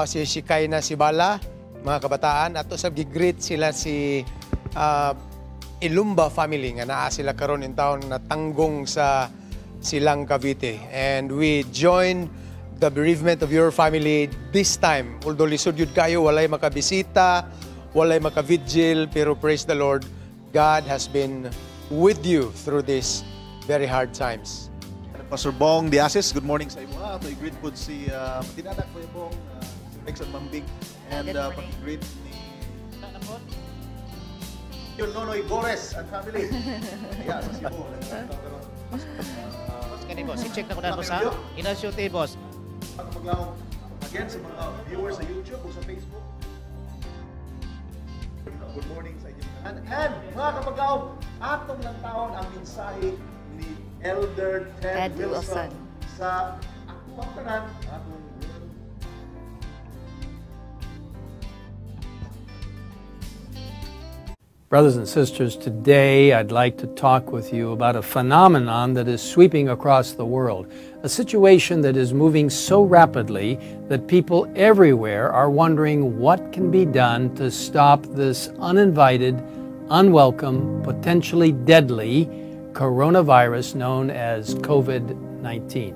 Si Shikaina Sibala, mga kabataan. Ato sab gi-greet sila si Ilumba family nga naa sila karon in town na tanggong sa Silang Cavite. And we join the bereavement of your family this time. Although lisod yun kayo, walay makabisita, walay makavigil, pero praise the Lord, God has been with you through these very hard times. And Pastor Bong Diasis, good morning sa imo. Ato i-greet pod si Matinanak Kuya Bong, si Rex at Mambing, and pag-greet ni yun, Nonoy Bores and family. Yeah, sa Cebu. Boss, kani boss, i-check na ko na boss ha. Ina-shoot boss. Paglaom again sa mga viewers sa YouTube o sa Facebook. Good morning sa inyo. And mga kapaglaom, atong lantawon ang mensahe ni Elder Ted, Ted Wilson Wilson sa akong tanan, atong world. Brothers and sisters, today I'd like to talk with you about a phenomenon that is sweeping across the world, a situation that is moving so rapidly that people everywhere are wondering what can be done to stop this uninvited, unwelcome, potentially deadly coronavirus known as COVID-19.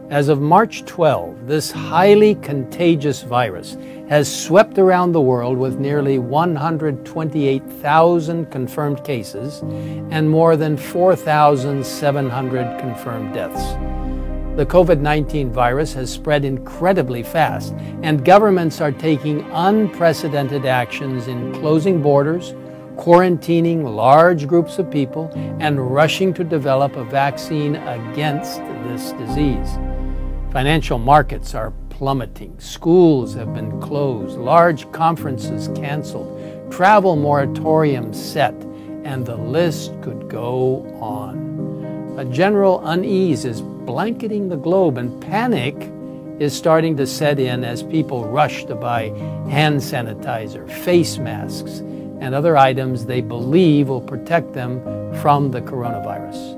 As of March 12, this highly contagious virus has swept around the world with nearly 128,000 confirmed cases and more than 4,700 confirmed deaths. The COVID-19 virus has spread incredibly fast, and governments are taking unprecedented actions in closing borders, quarantining large groups of people, and rushing to develop a vaccine against this disease. Financial markets are plummeting, schools have been closed, large conferences canceled, travel moratoriums set, and the list could go on. A general unease is blanketing the globe, and panic is starting to set in as people rush to buy hand sanitizer, face masks, and other items they believe will protect them from the coronavirus.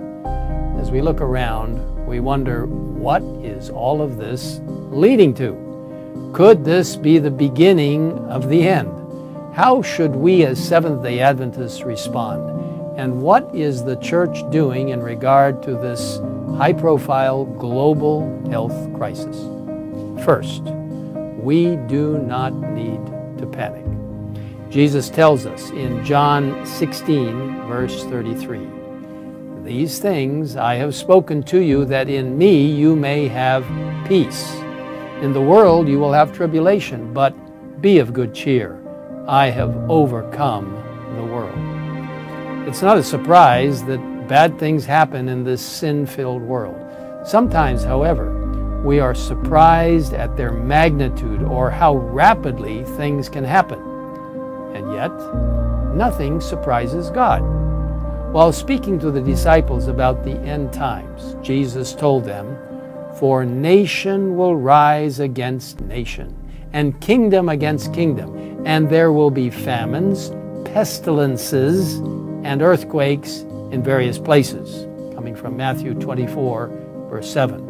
As we look around, we wonder, what is all of this leading to? Could this be the beginning of the end? How should we as Seventh-day Adventists respond? And what is the church doing in regard to this high-profile global health crisis? First, we do not need to panic. Jesus tells us in John 16, verse 33, "These things I have spoken to you, that in me you may have peace. In the world you will have tribulation, but be of good cheer. I have overcome the world." It's not a surprise that bad things happen in this sin-filled world. Sometimes, however, we are surprised at their magnitude or how rapidly things can happen. And yet, nothing surprises God. While speaking to the disciples about the end times, Jesus told them, "For nation will rise against nation, and kingdom against kingdom, and there will be famines, pestilences, and earthquakes in various places." Coming from Matthew 24, verse 7.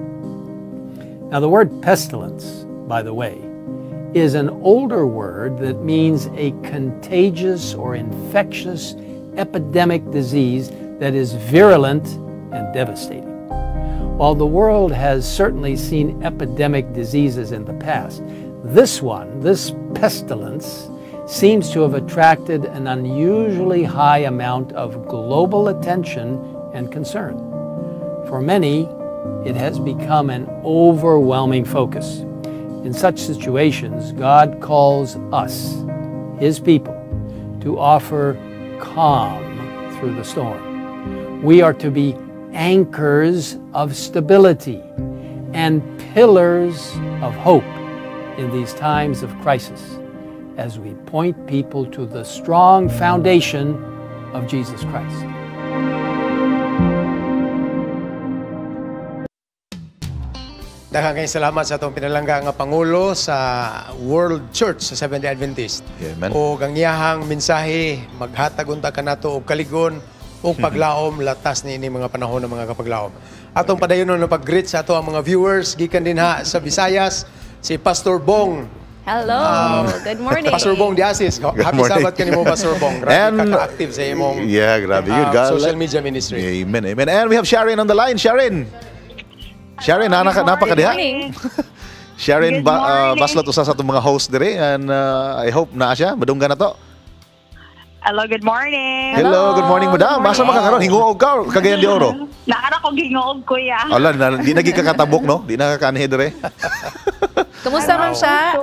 Now the word pestilence, by the way, is an older word that means a contagious or infectious epidemic disease that is virulent and devastating. While the world has certainly seen epidemic diseases in the past, this one, this pestilence, seems to have attracted an unusually high amount of global attention and concern. For many, it has become an overwhelming focus. In such situations, God calls us, His people, to offer calm through the storm. We are to be anchors of stability and pillars of hope in these times of crisis as we point people to the strong foundation of Jesus Christ. Daghang kayong salamat sa atong pinalangga nga Pangulo sa World Church sa Seventh-day Adventist. Amen. O ang iyahang mensahe, maghatag unta kanato og kaligon ug paglaom latas niini mga panahon ng mga kapaglaom. Atong padayon na pag-greet sa ato ang mga viewers gikan dinha sa Visayas, si Pastor Bong. Hello. Good morning. Pastor Bong Diasis. Good Happy morning. Sabbath kanimo, Pastor Bong. Grabe And- ka ka-active sa imong Yeah, grabe yun. Social media ministry. Amen, amen. And we have Sharon on the line. Sharon. Sharon, napa ka diha? Sharon Good morning. Baslot, usa sa atong mga host dire, and I hope naa siya. Madunggan na to. Hello, good morning. Hello, good morning, madam. Basa man ka karon, hinguog ka Cagayan de Oro. Naara ko gingoog, kuya. Ala, na, di nagi kakatabok, no? Di na kakanhi dire. Kumusta, ma'am siya?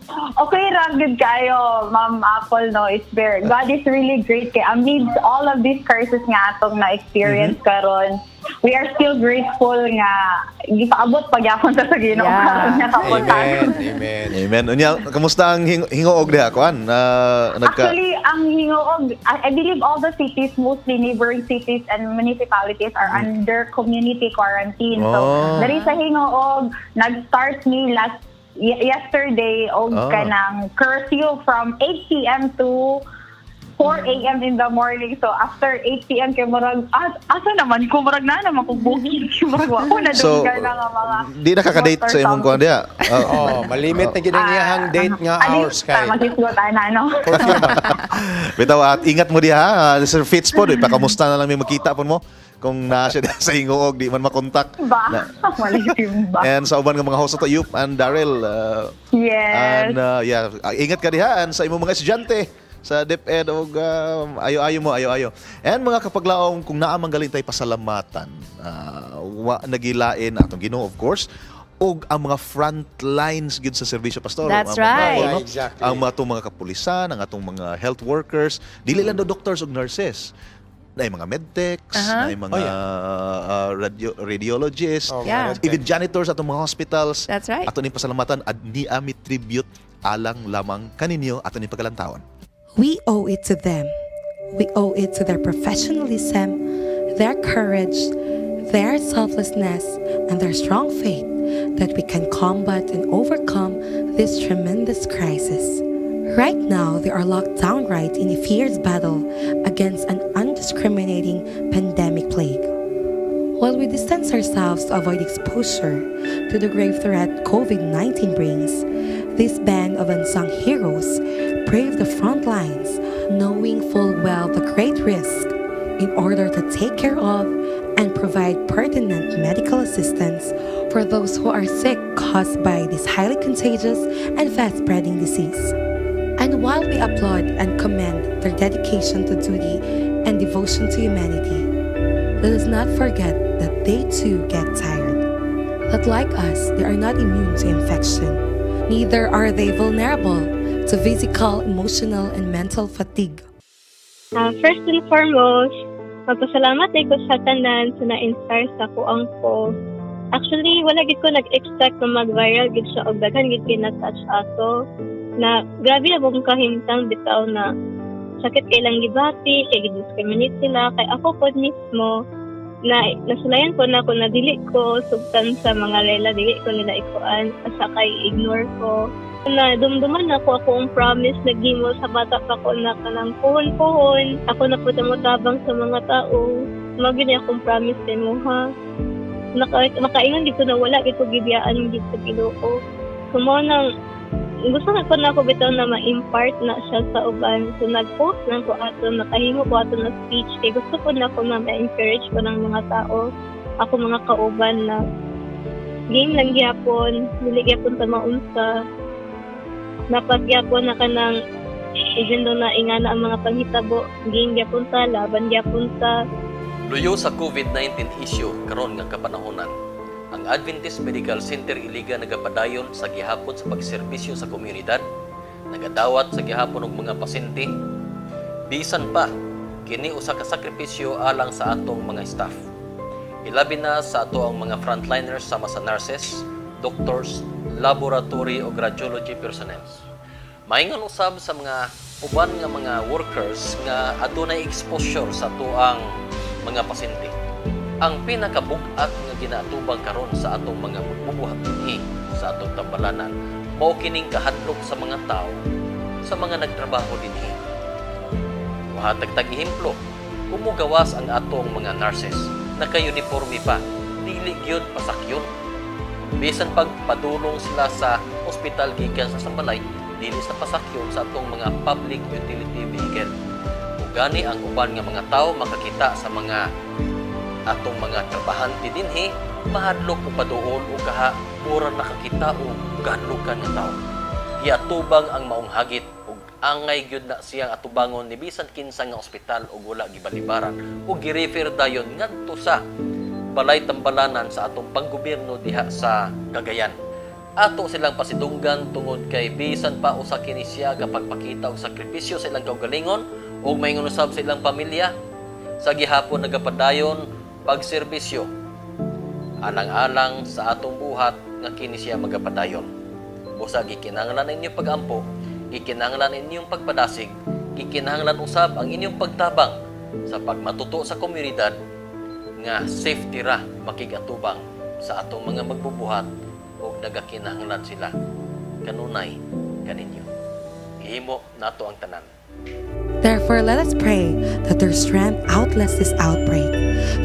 Okay ra good kayo, Ma'am Apple, no? It's very, God is really great kay amidst all of these curses nga atong na-experience karon. We are still grateful nga gipaabot pagyapon ta sa Ginoo karon nga kapuntahan. Amen. Amen. Unya, kamusta ang hinguog diha kuan? Actually, ang Gingoog, I believe all the cities, mostly neighboring cities and municipalities are under community quarantine. So, diri sa Gingoog, nag-start ni last yesterday og kanang curfew from 8 p.m. to 4 a.m. in the morning. So after 8 p.m. kay murag asa naman ko murag na naman ko booking murag wa ko na So, dugay na nga mga di na kaka-date sa imong kuan diha. Oh, malimit na gid ang iyahang date nga hours kay. Magisgot ana no. Bitaw at ingat mo diha, Sir Fitz po, ipakamusta na lang may makita po mo kung naa siya diha sa Hingoog, di man makontak. Ba, malitim ba? And sa uban nga mga host ato, Yup and Daryl. Yes. And yeah, ingat ka diha and sa imong mga estudyante sa DepEd og ayo-ayo mo, ayo-ayo. And mga kapaglaom, kung naa man galing tay pasalamatan, wa nagilain atong Ginoo, of course, og ang mga front lines gid sa serbisyo, pastor. That's Ang mga right. tao, no? Yeah, exactly. Ang mga atong mga kapulisan, ang atong mga health workers, dili lang do doctors ug nurses. Na mga medtechs, na mga radiologists, Oh, Yeah. even janitors atong mga hospitals. That's right. Ato ning pasalamatan at ni ami tribute alang lamang kaninyo ato ning pagalantawan. We owe it to them. We owe it to their professionalism, their courage, their selflessness, and their strong faith that we can combat and overcome this tremendous crisis. Right now, they are locked downright in a fierce battle against an undiscriminating pandemic plague. While we distance ourselves to avoid exposure to the grave threat COVID-19 brings, this band of unsung heroes brave the front lines, knowing full well the great risk in order to take care of and provide pertinent medical assistance for those who are sick caused by this highly contagious and fast-spreading disease. And while we applaud and commend their dedication to duty and devotion to humanity, let us not forget that they too get tired. That like us, they are not immune to infection. Neither are they vulnerable to physical, emotional, and mental fatigue. First and foremost, magpasalamat ko sa tanan sa na-inspire sa kuang ko. Actually, wala gid ko nag-expect na mag-viral gid siya og daghan gid kay na-touch ato. Na grabe na bong kahimtang bitaw na sakit kay lang gibati, kay gi-discriminate sila, kay ako pod mismo na nasulayan ko na ako na dili ko sugtan sa mga rela, dili ko nila ikuan, asa kay ignore ko. Na dumduman ako akong promise na gimo sa bata pa ko na kanang puhon-puhon, ako na po tabang sa mga tao. Mao gyud akong promise nimo ha. Nakaingon dito na wala gid ko gibiyaan gid sa Ginoo. So mao nang Gusto na ko na ako bitaw na ma-impart na siya sa uban. So nag-post lang ko ato, nakahimo ko ato na speech kay gusto ko na ako na ma-encourage ko ng mga tao, ako mga kauban na game lang gyapon, dili gyapon ta maunsa. Dapat gyapon na kanang even though na ingana ang mga panghitabo, game gyapon ta, laban gyapon ta. Luyo sa COVID-19 issue karon nga kapanahonan, ang Adventist Medical Center Iligan nagapadayon sa gihapon sa pagserbisyo sa komunidad, nagadawat sa gihapon og mga pasyente. Bisan pa kini usa ka sakripisyo alang sa atong mga staff. Ilabi na sa ato ang mga frontliners sama sa nurses, doctors, laboratory o radiology personnel. Maingon usab sa mga uban nga mga workers nga adunay exposure sa atoang mga pasyente. Ang pinakabug-at nga ginaatubang karon sa atong mga magbubuhat dinhi sa atong tambalanan mao kining kahadlok sa mga tawo sa mga nagtrabaho dinhi. Muhatag tag ehemplo, kung mugawas ang atong mga nurses naka-uniforme pa, dili gyud pasakyon. Bisan pag padulong sila sa ospital gikan sa sambalay, dili sa pasakyon sa atong mga public utility vehicle. Ug gani ang uban nga mga tawo makakita sa mga atong mga trabahante dinhi, mahadlok o paduol o kaha mura nakakita o kahadlokan nga tawo. Giatubang ang maong hagit ug angay gyud na siyang atubangon ni bisan kinsa nga ospital ug wala gibalibaran ug girefer dayon ngadto sa balay tambalanan sa atong panggobyerno diha sa Cagayan. Ato silang pasidunggan tungod kay bisan pa usa kini siya kapagpakita og sakripisyo sa ilang kaugalingon ug maingon usab sa ilang pamilya sa gihapon nagapadayon pagserbisyo alang-alang sa atong buhat nga kini siya magapadayon. Busa gikinahanglan inyong pagampo, gikinahanglan inyong pagpadasig, gikinahanglan usab ang inyong pagtabang sa pagmatuto sa komunidad nga safety ra makigatubang sa atong mga magbubuhat ug nagakinahanglan sila kanunay kaninyo. Himo nato ang tanan. Therefore, let us pray that their strength outlasts this outbreak,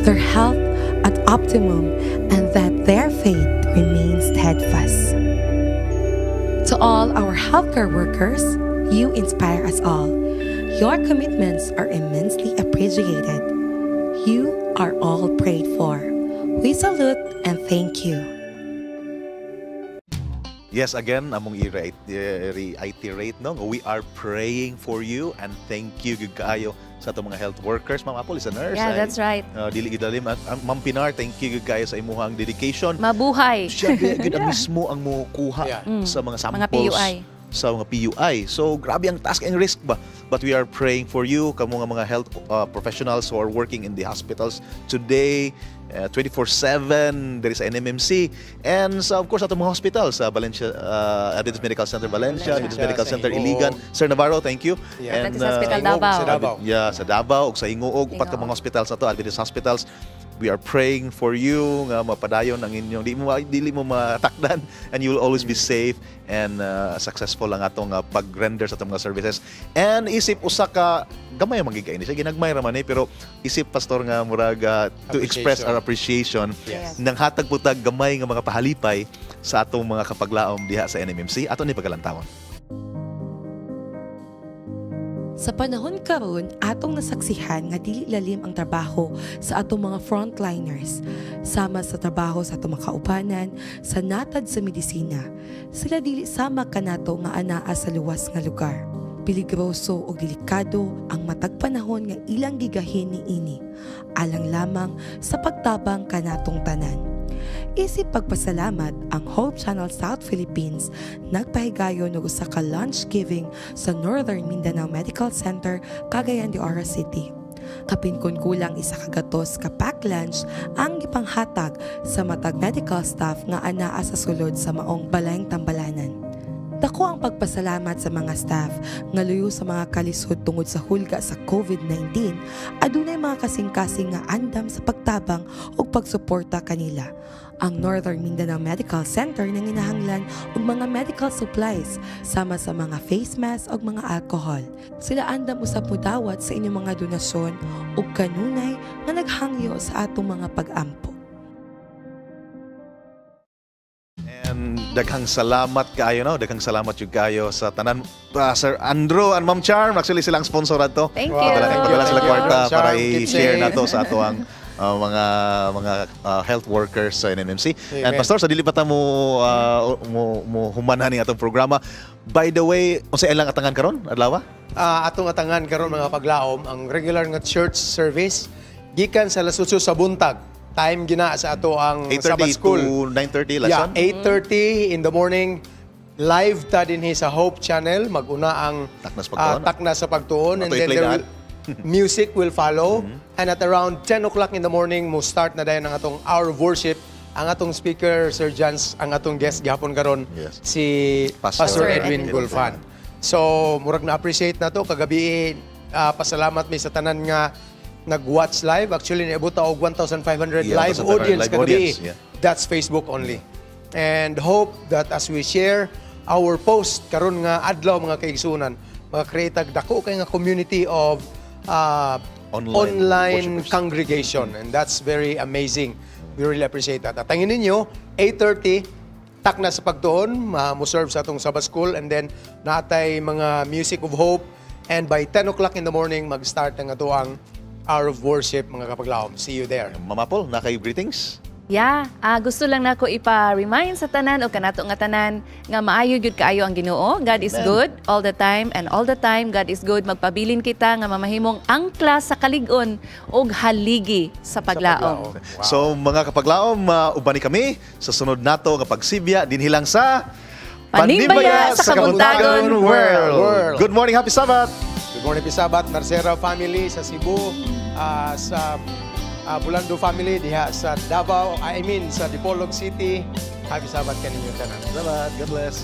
their health at optimum, and that their faith remains steadfast. To all our healthcare workers, you inspire us all. Your commitments are immensely appreciated. You are all prayed for. We salute and thank you. Yes, again, among i-reiterate, no? We are praying for you and thank you gyud kaayo sa atong mga health workers. Ma'am Apple is a nurse. Yeah, that's right. Dili gyud lalim. Ma'am Pinar, thank you gyud kaayo sa imuhang dedication. Mabuhay. Siya gyud ang mismo ang mukuha sa mga samples. Mga PUI. Sa mga PUI. So, grabe ang task and risk ba? But we are praying for you, kamo nga mga health professionals who are working in the hospitals today, 24/7, there is NMMC. And sa, of course, atong mga hospital sa Valencia, Adventist Medical Center Valencia, Adventist Medical Center Iligan. Sir Navarro, thank you. Yeah. And, Adventist Hospital Davao. Sa Davao. Yeah, sa Davao, ug sa Gingoog, upat ka mga hospital sa to, Adventist hospitals. We are praying for you nga mapadayon ang inyong dili mo matakdan and you will always be safe and successful ang atong pag-render sa atong mga services. And isip usa ka gamay man gid kay ni siya, ginagmay ra man pero isip pastor nga murag to express our appreciation nang hatag po tag gamay nga mga pahalipay sa atong mga kapaglaom diha sa NMMC ato ni pagalantawon. Sa panahon karon, atong nasaksihan nga dili lalim ang trabaho sa atong mga frontliners, sama sa trabaho sa atong mga kaubanan, sa natad sa medisina. Sila dili sama kanato nga anaa sa luwas nga lugar. Peligroso o delikado ang matag panahon nga ilang gigahin niini, alang lamang sa pagtabang kanatong tanan. Isip pagpasalamat ang Hope Channel South Philippines nagpahigayon og usa ka lunch giving sa Northern Mindanao Medical Center, Cagayan de Oro City. Kapin kun kulang 100 ka pack lunch ang gipanghatag sa matag medical staff nga anaa sa sulod sa maong balayng tambalanan. Dako ang pagpasalamat sa mga staff nga luyo sa mga kalisod tungod sa hulga sa COVID-19, adunay mga kasing-kasing nga andam sa pagtabang ug pagsuporta kanila. Ang Northern Mindanao Medical Center nanginahanglan og mga medical supplies sama sa mga face mask ug mga alcohol. Sila andam usab modawat sa inyong mga donasyon ug kanunay nga naghangyo sa atong mga pag-ampo. And Daghang salamat kaayo, no? Daghang salamat jud kaayo sa tanan. Sir Andrew and Ma'am Charm, actually silang sponsor ato. Thank you. Padala sila Thank you. kwarta Charm, para keep i-share safe. nato sa ato ang mga health workers sa NMMC. And Amen. Pastor, sa dili pa ta mo human ni atong programa. By the way, unsay ilang atangan karon adlaw? Atong atangan karon, mga paglaom, ang regular nga church service gikan sa alas 8 sa buntag. Time gina sa ato ang 8:30 Sabbath School. to 9:30 Yeah, lesson. 8:30 in the morning. Live ta dinhi sa Hope Channel. Maguna ang Takna sa pagtuon. Takna sa pagtuon. And Ato then i-play there daan. Music will follow. And at around 10 o'clock in the morning, mo start na dayon ang atong hour of worship. Ang atong speaker, Sir Jans, ang atong guest gihapon karon, si Pastor Pastor Edwin Edwin Gulfan. So, murag na-appreciate na to. Kagabi, pasalamat mi sa tanan nga nag-watch live. Actually, niabot ta og 1,500 live 1,500 audience live kagabi. Audience, yeah. That's Facebook only. And hope that as we share our post karon nga adlaw, mga kaigsunan, maka-create ag dako kay nga community of online online congregation, and that's very amazing. We really appreciate that. At tangin ninyo, 8:30 takna sa pagtuon, mo serve sa atong Sabbath School, and then natay mga music of hope, and by 10 o'clock in the morning mag-start ang atoang hour of worship, mga kapaglaom. See you there. Mama Paul, naa kay greetings? Yeah, gusto lang nako ipa-remind sa tanan o kanato nga tanan nga maayo gyud kaayo ang Ginoo. God is Amen. good all the time, and all the time God is good. Magpabilin kita nga mamahimong angkla sa kalig-on ug haligi sa paglaom. So mga kapaglaom, ubani kami sa sunod nato nga pagsibya dinhi lang sa Panimbaya sa Kabuntagon World. World. Good morning, happy Sabbath. Good morning, happy Sabbath. Narcera family sa Cebu, sa Bulando family diha sa Davao, I mean sa Dipolog City. Happy Sabbath kaninyo tanan. Salamat. God bless.